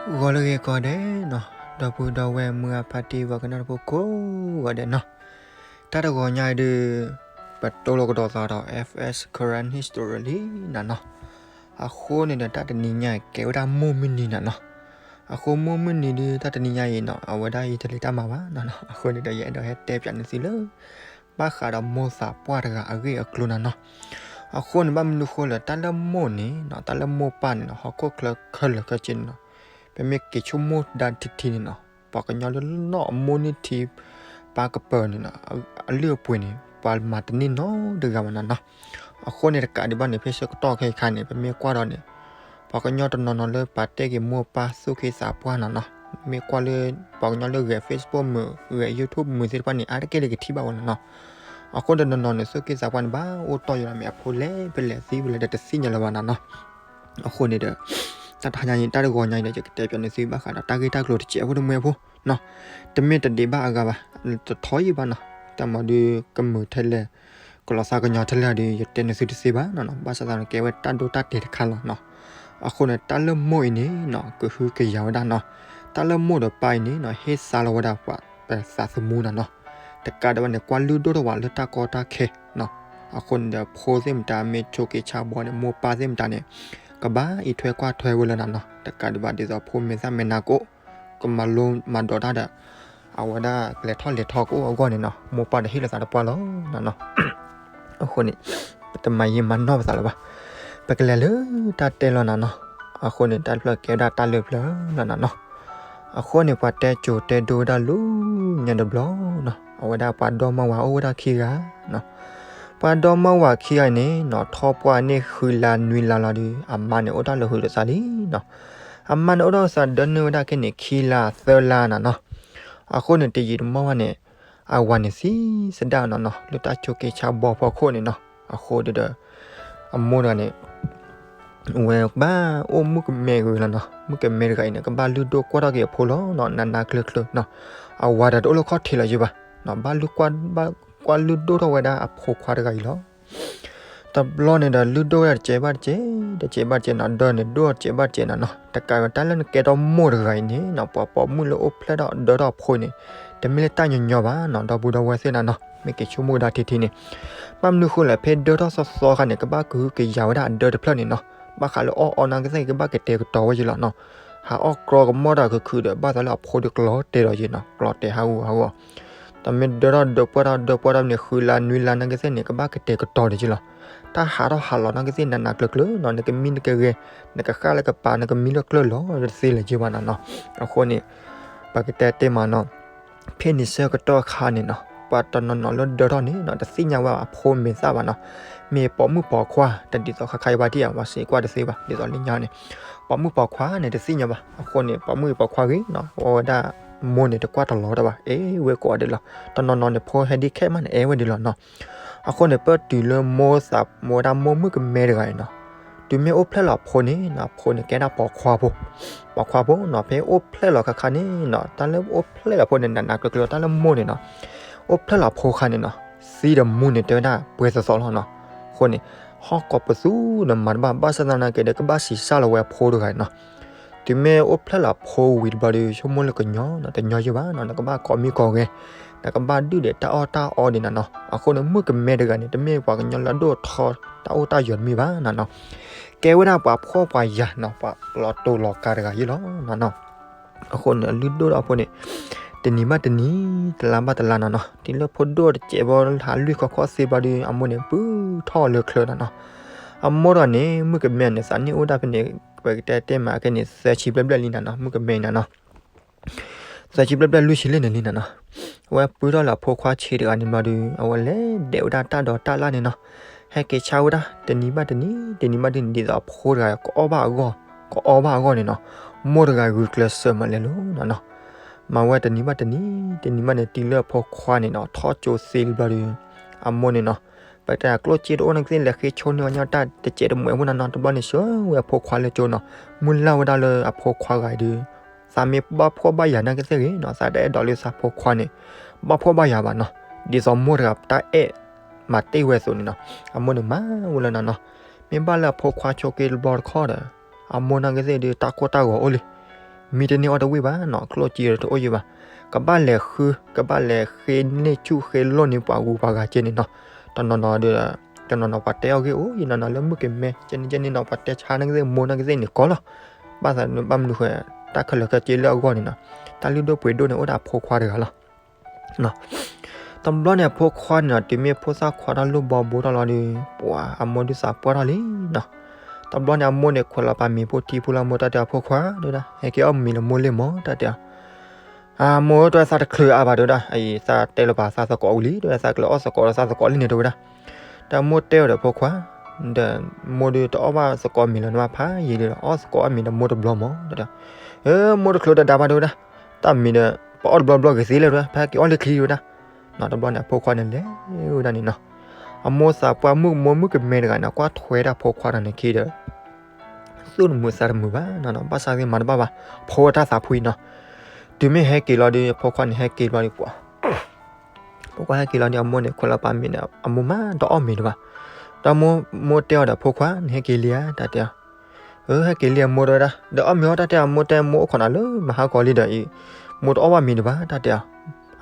ဂီၤလၢအဂ့ၤကိးဂၤဒဲးနီၤ, ဒီပုၢ်ဒီဝဲၢ်မုၢ်အဖါတံၢ် ပှၤကနၣ်တဖိကိးဂၤဒဲးနီၤ, တၢ်တဂီၤညါအံၤဒုး ပတိၢ်လိာ်ကဒီးသးဒီး F S Karen History လံနၤနီၤ. အဃိန့ၣ်ဒီး တၢ်တနံၤညါအံၤ ကဲဝဲဒၣ်မိၢ်မုၢ်နံၤနၤနီၤ. အဃိမိၢ်မုၢ်နံၤဒုး တၢ်တနံၤညါအံၤနီၤ အဝဲဒၣ်ယတလဲၤတၢ်မၤဘၣ်နၤနီၤ. အဃိန့ၣ်ဒီး ယအဲၣ်ဒိးဟဲတဲပၠးန့ၢ်သုလၢ ဘၣ်ဃးဒီးမိၢ်သးပှၢ်တဂၤအဂ့ၢ်အကျိၤနၤနီၤ. အဃိန့ၣ် ဘၣ်မနုၤဃိလၢ တၢ်လၢမိၢ်န့ၣ်နီၤ, တၢ်လၢမိၢ်ပၢ်န့ၣ်နီၤ, ဟီၣ်ခိၣ်ချၢခဲလၢာ်ခဲဆ့န့ၣ်နီၤ, ပမ့ၢ်က့ၤဆိကမိၣ်ဒၣ်ထံထံန့ၣ်နီၤ, ပှၤကညီလၢနီၢ်အမိၢ်န့ၢ်ထံ ပၢ်ကပၢၤန့ၣ်နီၤ, အလုၢ်အပှ့ၤန့ၣ် ပှၤမၤတန့ၢ်နီတဂၤဘၣ်နၤနီၤ. အဃိန့ၣ်တကးဒံးဘၣ်န့ၣ် ဖဲဆၢကတီၢ်ခဲအံၤအခါန့ၣ် ပမ့ၢ်ကွၢ်ဒီးန့ၣ် ပှၤကညီတနီၤနီၤလၢပာ်တ့ၢ်က့ၤမိၢ်ပၢ်သူၣ်က့သးပှၢ်နၤနီၤ, မ့ၢ်ကွၢ်လၢ ပှၤကညီလၢဂဲၤ Facebook မုာ် ဂဲၤ YouTube မုာ်သ့ၣ်တဖၣ်န့ၣ် အါတက့ၢ်လၢကထံၣ်ဘၣ်ဝဲနၤနီၤ. အဃိဒီးတနီၤနီၤန့ၣ် သူၣ်က့သးပှၢ်န့ၣ် ဘၣ်အိၣ်တီၢ်ယံၤလီၤ မ့ၢ်အဖိလဲၤဖဲလဲၣ်သံဖဲလဲၣ်ဒီးတသ့ၣ်ညါလၢၤဘၣ်နၤနီၤ. အဃိန့ၣ်ဒီး တၢ်တဟါညါအံၤ တၢ်တဂီၤညါအံၤဒီး ယကတဲပၠးန့ၢ်သုဘၣ်ဃးဒီးတၢ်ဂ့ၢ်တၢ်ကျိၤတစဲးဖိတမှဲဖိနီၤ, တမ့ၢ်တဒံးဘၣ်အဂၤဘၣ်, တထီယံာ်ဘၣ်နီၤ, တၢ်မၤဒုးကမုာ်ထဲလဲၣ် ကလီၤသးကညီၤထဲလဲၣ်ဒီး ယတဲန့ၢ်သုတသ့ဘၣ်နီၤ, ဘၣ်ဆၣ်သနာ်က့ ကဲဝဲတၢ်ဒိတၢ်တဲာ်တခါလီၤနီၤ. အဃိန့ၣ် တၢ်လၢမိၢ်အံၤန့ၣ်နီၤ ကဟုကယာ်ဝဲဒၣ်နီၤ, တၢ်လၢမိၢ်ဒီးပၢ်အံၤန့ၣ်နီၤ ဟ့ၣ်သါလီၤဝဲဒၣ်ပှၤပသးသမူနၤနီၤ. တကးဒံးဘၣ်န့ၣ် ကွၢ်လုၢ်ဒိၣ်ထီၣ်ဝဲလၢတၢ်ကီတၢ်ခဲနီၤ. အဃိန့ၣ်ဒီး ဖိသ့ၣ်မတၤမ့ၢ်ဆိးက့ဆါဘီန့ၣ် မိၢ်ပၢ်သ့ၣ်မတၤန့ၣ် ကဘၣ်အံးထွဲကွၢ်ထွဲဝဲလၢနၤနီၤ, တကးဒံးဘၣ်ဒ်သိးဖိမ့ၢ်သၣ်မ့ၢ်နါကအိၣ် ကမၤလိမၤဒိးတၢ်ဒီး အဝဲဒၣ်ကလဲၤထီၣ်လဲၤထီကအိၣ်အဂီၢ်န့ၣ်နီၤ, မိၢ်ပၢ်ဒီးဟ့ၣ်လီၤသးတပှၢ်လီၤနၤနီၤ. အဃိန့ၣ် ပတမၤယံာ်မၤနီၢ်ပသးလၢၤဘၣ်, ပကလဲၤလၢတၢ်တဲလီၤနၤနီၤ. အဃိန့ၣ် တၢ်တဖျၢၣ်ကဲဝဲဒၣ်တၢ်လၢပျၢၤလီၤနၤနီၤ. အဃိန့ၣ် ပှၤတဲကိၤတဲဒိဝဲဒၣ်လၢညါတဘျီနီၤ, အဝဲဒၣ်ပှၤဒီမါဝၤအိၣ်ဝဲဒၣ်ခံဂၤနီၤ. ပှၤဒီမါဝၤခံဂၤအံၤန့ၣ်နီၤ ထီၣ်ပှၢ်န့ၢ်ဃုလါနွံလါလီၤဒီး အမါန့ၣ်အိၣ်တ့ၢ်လၢဟုးဒီးသးလံနီၤ. အမါန့ၣ်အိၣ်ဒီးသးဒၢနုာ်ဝဲဒၣ်ခဲန့ၣ် ခံလါသၢလါနၤနီၤ. အဃိန့ၣ် တယံာ်တမီၢ်ဘၣ်န့ၣ် အဝၤန့ၣ်သံသဒၣ်နၤနီၤ လၢတၢ်ဆိးက့ဆါဘီဖီခိၣ်န့ၣ်နီၤ. အဃိဒီး အမိၢ်တဂၤန့ၣ် ဝဲဘၣ်အိၣ်မုၣ်ကမဲတဂၤလီၤနီၤ, မုၣ်ကမဲတဂၤအံၤန့ၣ် ကဘၣ်လုၢ်ဒိၣ်ကွၢ်ထီၣ်က့ၤအဖိလီၤနီၤ, နးနးကျၢၤကျၢၤနီၤ. အဝၤဒီးတအိၣ်လၢခီၣ်ထံးလၢၤယဘၣ်, ဘၣ်လုၢ်ကွၢ် ဘၣ်ကွၢ်လုၢ်ဒိၣ်ထီၣ်ဝဲဒၣ်အဖိခွါတဂၤအံၤလီၤ. တဘျီန့ၣ်ဒီး လုၢ်ဒိၣ်ဝဲဒၣ်တစဲးဘၣ်တစဲး, တစဲးဘၣ်တစဲးနီၤ, ဒၢန့ၣ်ဒိၣ်တစဲးဘၣ်တစဲးနၤနီၤ. တကးဝဲတၢ်လၢနကဲထီၣ်မိၢ်တဂၤအံၤန့ၣ်နီၤ, ပှၤပိာ်မုၣ်လၢအိၣ်ဖျဲၣ်ထီၣ်ဒၢထီၣ်အဖိအံၤန့ၣ် တမ့ၢ်လၢတၢ်ညီညီဘၣ်နီၤ, ဒီပုၢ်ဒီဝဲၢ်သ့ၣ်နၤနီၤ, မ့ၢ်က့ၤဆိကမိၣ်ကဒါထံထံန့ၣ် ဘၣ်မနုၤဃိလဲၣ်, ဖဲဒၢထီၣ်သီသီအခါန့ၣ် ကဘၣ်ကဟုကယာ်ဝဲဒၣ်အဒၢတဖျၢၣ်န့ၣ်နီၤ. ဘၣ်ဃးလၢအီၣ်အီနာ်ကသ့ၣ် ကဘၣ်ကတဲာ်ကတီၤဝဲယံၤလီၤနီၤ. ဟးအီၣ်ကြီကမီၣ်တၢ်ခုၣ်ခုၣ်ဒီး ဘၣ်သးလၢအဖိဒီးကျီတဲာ်ဒီးယံၤနီၤ, ကျီတဲာ်ဟးဂူာ်ဟးဂီၤ. တမ့ၢ်ဒၢထီၣ်ဒၢပှၢ်ထီၣ်ဒၢပှၢ်ထီၣ်န့ၣ် ဃုလါနွံလါနာ်ကသ့ၣ်န့ၣ် ကဘၣ်ကတဲာ်ကတီၤဒီးယံၤလီၤ. တၢ်ဟးထီၣ်ဟးလီၤနာ်ကသ့ၣ် နးနးကျၢၤကျၢၤနီၤ, နကမံနကဂဲၤ နကဃၣ်လၢကပၤ နကမံလၢကျၢၢ်လီၤတသ့လၢၤယံၤဘၣ်နၤနီၤ. အဃိန့ၣ် ပကတဲတ့ၢ်မးနီၤ ဖဲန့ၣ်ဆၢကတီၢ်အခါန့ၣ်နီၤ, ပှၤတနီၤနီၤလၢဒၢထီၣ်န့ၣ်နီၤ တသ့ၣ်ညါဝဲအဖိမ့ၢ်သၣ်ဘၣ်နီၤ. မ့ၢ်ပိာ်မုၣ်ပိာ်ခွါ တဒ်သိးခါခါအံၤဘၣ်ဒံးဧါ, ပှၤစံးကွၢ်တသ့ဘၣ်, ဒ်သိးလၢညါန့ၣ် ပိာ်မုၣ်ပိာ်ခွါန့ၣ်တသ့ၣ်ညါဘၣ်. အဃိန့ၣ် ပိာ်မုၣ်ပိာ်ခွါဂ့ၤနီၤ အဝဲဒၣ်မိၢ်န့ၣ်တကွၢ်တလီၤတၢ်ဘၣ်, အဲၣ်ဝဲကိးဂၤဒဲးလီၤ. တနီၤနီၤန့ၣ် ဖိဟဲဒ်ခဲမးန့ၣ် အဲၣ်ဝဲဒၣ်လီၤနီၤ. အဃိန့ၣ် ပတုၤလၢမိၢ်သး ဝဲဒၣ်မိၢ်မုၣ်ကမဲတဂၤအံၤနီၤ တုၤမ့ၢ်အိၣ်ဖျဲၣ်လီၤအဖိန့ၣ်နီၤ, အဖိန့ၣ်ကဲဒၣ်ပိာ်ခွါဖိ, ပိာ်ခွါဖိနီၤ. ဖဲအိၣ်ဖျဲၣ်လီၤခါခါန့ၣ်နီၤ, တၢ်လၢအိၣ်ဖျဲၣ်လီၤအဖိန့ၣ် နးနးကျၢၤကျၢၤ, တၢ်လၢမိၢ်န့ၣ်နီၤ အိၣ်ဖျဲၣ်လီၤအဖိခါန့ၣ်နီၤ သံဒီးမူန့ၣ် တဲဝဲဒၣ်ပှဲၤသီသီလီၤနီၤ. အဃိန့ၣ် ဟီၣ်ကိးပသူဒီးမၤတဘၣ်, ဘၣ်ဆၣ်သနာ်က့ဒီး ကဘၣ်စံးစၢ်လီၤဝဲအဖိတဂၤနီၤ. တုၤမ့ၢ်အိၣ်ဖျဲၣ်လီၤအဖိဝံၤတဘျီဒီး ဆိကမိၣ်လၢကညီနီၤ, တညီယံၤဘၣ်နီၤ, နကဘၣ်ကိးမံၤကိးဂဲၤ, နကဘၣ်ဒုးဒီးတၢ်အီၣ်တၢ်အီဒ်နၤနီၤ. အဃိန့ၣ် မုၣ်ကမဲတဂၤန့ၣ် တမ့ၢ်ပှၤကညီလၢအဒိၣ်ထီတၢ်အိၣ်တၢ်ယၢၤတမံၤဘၣ်နၤနီၤ. ကဲဝဲဒၣ်ပှၤဖှီၣ်ပှၤယာ်နီၤ, ပှၤလီၤတိၢ်လီၤကၤတဂၤယံၤလီၤနၤနီၤ. အဃိန့ၣ် အလုၢ်ဒိၣ်ထီၣ်အဖိန့ၣ် တနံၤဘၣ်တနံၤ တလါဘၣ်တလါနၤနီၤ, တုၤလၢဖိဒိၣ်တစဲးဘီ ဟးလွံၢ်ခီခီသ့ဘျီဒီး အမိၢ်န့ၣ် ပုၢ်ထီၣ်အီၤလၢချၢနၤနီၤ. အမိၢ်တဂၤန့ၣ် မုၣ်ကမဲန့ၣ် သးနံၣ်အိၣ်ဒၣ်ဖဲန့ၣ် ပကတဲတဲမးကဲန့ၣ် သၢဆံဘျဲၣ်ဘျဲၣ်လံနၤနီၤ, မုၣ်ကမဲနၤနီၤ သၢဆံဘျဲၣ်ဘျဲၣ် လွံၢ်ဆံလံန့ၣ်လံနၤနီၤ. အဝဲပုၢ်ထီၣ်လၢအဖိခွါဆံးတဂၤန့ၣ်ဘျီဒီး အဝဲလဲၤဒဲးဝဲဒၣ်တၢ်ဒိးတၢ်လၣ်န့ၣ်နီၤ, ဟဲက့ၤဆါဝဲဒၣ် တနံၤဘၣ်တနံၤ တနံၤဘၣ်တနံၤ ဒ်သိးအဖိတဂၤ ကအီၣ်ဘၣ်အဂီၢ် ကအီဘၣ်အဂီၢ်န့ၣ်နီၤ, မိၢ်တဂၤဂုာ်ကျဲးစၢးမးလဲၤလိၤနၤနီၤ. မၤဝဲတနံၤဘၣ်တနံၤ တနံၤဘၣ်န့ၣ် တုၤလၢအဖိခွါန့ၣ်နီၤ ထီၣ်ကၠိသ့လံဘျီဒီး အမိၢ်န့ၣ်နီၤ ပတဲအကျိၣ်စ့တအိၣ်နာ်ကသ့ၣ် လဲၤဃ့ဆိန့ၢ်အီၤညီတၢ်တစဲးတမှဲးဖိနၤနီၤ. တဘျီန့ၣ် ဆှၢဝဲအဖိခွါလၢကၠိနီၤ, မုၢ်လၢ်ဝဲဒၣ်လၢအဖိခွါဂၤအံၤဒီး သးမ့ၢ်ဘၣ်ဖှီၣ်ဘၣ်ယာ်နာ်ကသ့ၣ်ဂ့ၤနီၤ, သးတအဲၣ်ဒိးလၢသးဖိခွါန့ၣ် ဘၣ်ဖှီၣ်ဘၣ်ယာ်ဘၣ်နီၤ, ဒ်သိးမိၢ်တဂၤတၢ်အဲၣ်မၤတ့ၢ်ဝဲအသိးန့ၣ်နီၤ. အမိၢ်န့ၣ်မၤဝဲလၢနၤနီၤ, မ့ၢ်ဘၣ်လၢအဖိခွါဆိးက့တဘျီတခီဒီး အမိၢ်နာ်ကသ့ၣ်ဒီး တၢ်ကိၢ်တၢ်ဂီၤအိၣ်လံ. မံတန့ၢ်အီၣ်တဝံၣ်ဘၣ်နီၤ, ချိၣ်စ့တအိၣ်ယံၤဘၣ်, ကဘၣ်လဲၤဃု ကဘၣ်လဲၤဃ့န့ၢ်ဆူၣ်ဃ့လိၢ်န့ၢ်ပှၤဂုၤပှၤဂၤကဲန့ၣ်နီၤ, တနီၤနီၤဒီး တနီၤနီၤပှၤတဲအီၤဂ့ၢ်အိၣ် ယနီၤနီၤလၢမုၣ်ကမဲ ကဲန့ၣ်ကဲန့ၣ်နီၤ ပှၤတဲဆါနာ်ကသ့ၣ်မိၢ်နာ်ကသ့ၣ်န့ၣ်ကီလီၤ, ဘၣ်သးဘၣ်မနုၤဃိ တၢ်ခဲလၢာ်ခဲဆ့လၢအဂီၢ်န့ၣ်နီၤ, တၢ်လုၢ်ဒိၣ်ပှ့ၤဒိၣ်န့ၣ်အိၣ်ဒၣ်အဖိခွါတဂၤလီၤ. တဘျီန့ၣ်အဖိခွါန့ၣ်နီၤ တုၤမ့ၢ်ဖိသၣ်ခွါထီၣ်လိၣ်ဘီဘိထီၣ်လီၤဒီး ပှၤအမိၢ်ဒုးသးပှၢ်ထီၣ်လံနီၤ, တဘျီန့ၣ်အမိၢ်န့ၣ်ခွဲးလီၤပာ်မ့ၤဖိထံဖိလၢအမိၢ်တၢ်တဲအဖိခွါဒဝဲဒၣ် ဟဲက့ၤအီၣ်မ့ၤလၢမိၢ်လ့ၣ်မၢ တၢ်တဲအီၤ အမိၢ်တဝဲသးတချုးအါဘၣ်တဝဲဒၣ် အအံၤသးတဲလၢၤပာ်သးသကိးဝံၤလံ တဝဲသးကလဲၤအီၣ်သကိးဒီးသးသကိးလံန့ၣ်တဝဲဒၣ်, ဒီးမိၢ်တဲအီၤဒီးဖိခွါ, ဒီးမိၢ်ဒုးတအီၣ်ဘၣ်သကိးမ့ၤလၢၤနဘၣ်ဖးယံာ်ဒီး အီၣ်သကိးအီၣ်မ့ၤဒီးမိၢ်တဘျီမၢ တၢ်တဲအီၤ, အမိၢ်တချုးတဒါဘၣ်တဝဲဒၣ်, တၢ်မ့ၤဒီး ပအီၣ်တဘျီဘျီဂ့ၤသ့လဲၣ်တဝဲဒၣ် ဖဲက့ၤအီၣ်လၢချံတဝဲဒၣ်, နီၤတဘျီန့ၣ်အဖိခွါန့ၣ်လဲၤဝဲဒၣ်န့ၣ်နီၤ, အမိၢ်သးပှၢ်မုၣ်မိၢ်မုၣ်ကမဲတဂၤန့ၣ် ကွၢ်ထွဲဒၣ်ဖိခွါတဂၤန့ၣ်ခံဒီး သူၣ်တမုာ်သးတမုာ်ဘၣ်နီၤနီၤ ဘၣ်ဆၣ်သ့ၣ်မၤတဘၣ်ဘၣ်, ဖိဝဲတၢ်သးဖှံနီၤ, တုၤမ့ၢ်ဟဲက့ၤလီၤဒီး ဖိခွါန့ၣ်ဟဲက့ၤလီၤဒီးပှၤ ဖိခွါဟဲက့ၤလီၤဒီးအမိၢ်န့ၣ် ခွဲးလီၤပာ်မ့ၤန့ၣ် အမိၢ်မးတအီၣ်မ့ၤတဘၣ်, ဒီးမိၢ်တဲအီၤဒီးဖိခွါန့ၣ်ဟဲက့ၤလံဧါ တၢ်တဲအီၤ, အဟဲက့ၤလံအမိၢ်တဝဲဒၣ်, ဒီးအီၣ်မ့ၤအီၣ်တၢ်တဲအီၤ မိၢ်တဲမိၢ်အိၣ်ခိးနၤလၢမဟါကီးလံဒီးအံၤ, မိၢ်တအီၣ်ဘၣ်မ့ၤတဘၣ် တၢ်တဲအီၤ,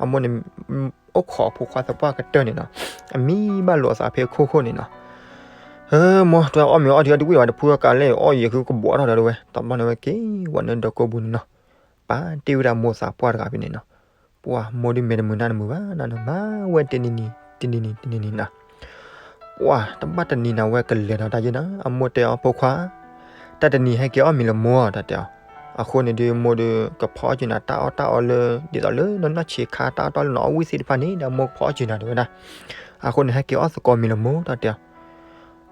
အမိၢ်န့ၣ် အိၣ်ခိးဖိခွါသပှၢ်ကတၢၢ်န့ၣ်နီၤ, အမံဘၣ်လိာ်အသးဖဲခိၣ်ခိၣ်န့ၣ်နီၤ, မိၢ်တဝဲအီၣ်မ့ၤအီၣ်ဒံးအီၣ်တဝံၣ်ဘၣ် တဖုကလဲၣ်အီၣ်ယံာ်ဃုကဘီးထီၣ်ဒီးတဝဲ, တဘျီန့ၣ်ဝဲက့ၤဝဲန့ၣ်ဒီးကိးပူၤန့ၣ်နီၤ, ပာ်တ့ၢ်ဝဲဒၣ်မိၢ်သးပှၢ်တဂၤဖဲန့ၣ်နီၤ, ပှၤမိၢ်ဒုးမဲာ်တမုာ်နါတမုာ်ဘၣ်နီၤ မၤဝဲတနံၤနံၤ တနံၤနံၤ တနံၤနံၤနီၤ ပှၤတဘၣ်တနံၤနၤဝဲကလဲၤဒီးတၢ်ယဲၢ်နီၤ အမိၢ်တဲအီၤဖိခွါ, တၢ်တနံၤဟဲက့ၤအီၣ်မ့ၤလၢမိၢ် တၢ်တဲအီၤ, အဃိန့ၣ်ဒုးမိၢ်ဒုးကဖီအီၣ်က့ၤနၤတၢ်အီၣ်တၢ်အီလၢ ဒ်သိးလၢနနီၢ်ဆံးခါ တၢ်အီၣ်တၢ်လၢနအီၣ်ဝံၣ်သ့ၣ်တဖၣ်န့ၣ် ဒီးအမိၢ်ကဖီအီၣ်က့ၤနၤတဝဲဒၣ်, အဃိန့ၣ်ဟဲက့ၤအီၣ်သကိးမ့ၤလၢမိၢ် တၢ်တဲအီၤ,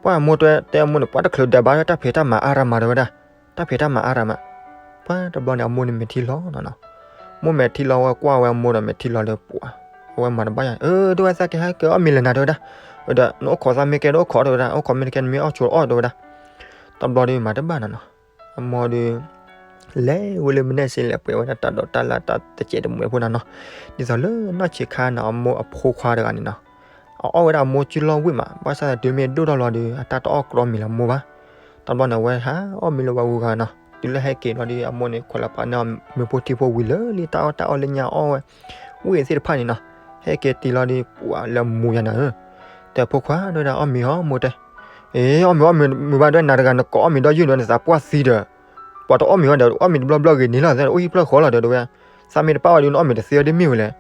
ပှၤမိၢ်တဲအမိၢ်န့ၣ် ပှၤတချုးဒဲးဘးတၢ်ဖံးတၢ်မၤအါရၤမးတဝဲဒၣ်, တၢ်ဖံးတၢ်မၤအါရၤမး, ပှၤတဘျီန့ၣ်အမိၢ်န့ၣ်မဲာ်ထံလီၤနီၤနီၤ, မိၢ်မဲာ်ထံလီၤဝဲကွၢ်ဝဲအမိၢ်ဒီးမဲာ်ထံလီၤလၢပှၤ, အဝဲမၤတဘၣ်ယၤ, အၢ တဝဲသးကဟဲက့ၤအီၣ်မ့ၤလၢနၤတဝဲဒၣ်, ဒီးနအိၣ်ခိးသးမ့ၢ်ကဲဒီးအိၣ်ခိးတဝဲဒၣ် အိၣ်ခိးမ့ၢ်တကဲနမ့ၢ်အီၣ်ဆိးအီၣ်တဝဲဒၣ်, တဘျီဒုးမၤတဘၣ်နီၤနီၤ, အမိၢ်ဒုး လဲၤဝဲလၢမုၢ်နဲၣ်စ့လဲၤပှဲၤဝဲဒၣ်တၢ်ဒိးတၢ်လၢ်တၢ်တစဲးတမှဲၤဖိနီၤနီၤ, ဒ်သိးလၢနီၢ်ဆံးခါန့ၣ် အမိၢ်အဖိခွါတဂၤန့ၣ်နီၤ, အအီၣ်ဝဲဒၣ်အမိၢ်စုလီၢ်ဝံၣ်မး ဘၣ်ဆၣ်သနာ်က့တုၤမ့ၢ်ဒိၣ်ထီၣ်လီၤဒီး အတၢ်တအီၣ်ကြီမ့ၤလၢမိၢ်ဘၣ်, တဘျီန့ၣ်အဝဲဟးအီၣ်မ့ၤလၢပှၤဂုၤဂၤနီၤ, တုၤလၢဟဲက့ၤလီၤဒီး အမိၢ်န့ၣ်ခွဲးလီၤပာ်န့ၢ်အီၤမ့ၤဖိထံဖိဝံၤလၢာ်လံ တၢ်အီၣ်တၢ်အီလၢညါအီၣ်ဝဲ ဝံၣ်သ့ၣ်တဖၣ်န့ၣ်နီၤ, ဟဲက့ၤတုၤလီၤဒီး ပှၤလၢမူယၤနၤဧၢ, တဲဖိခွါတဝဲဒၣ်အီၣ်မ့ၤအီၣ်မိၢ်တဲ အ့ အီၣ်မ့ၤအီၣ်မ့ၤမုာ်ဘၣ်ဒွဲနၤတဂၤ နကိးအီၣ်မ့ၤဒီးယုၢ်ဒီးနသးပှၢ်သံဒီး, ပှၤတအီၣ်မ့ၤအီၣ်ဒီး အီၣ်မ့ၤတဘျီဘျီဂ့ၤန့ၣ်လီၤ အိၣ်ဟံၣ်ဖျၢၣ်ဃီလီၤဒီးတဝဲ, သးမ့ၢ်တပာ်ဝဲဒီးနအီၣ်မ့ၤတသ့အီၤဒ်မ့ၢ်ဝဲလဲၣ်,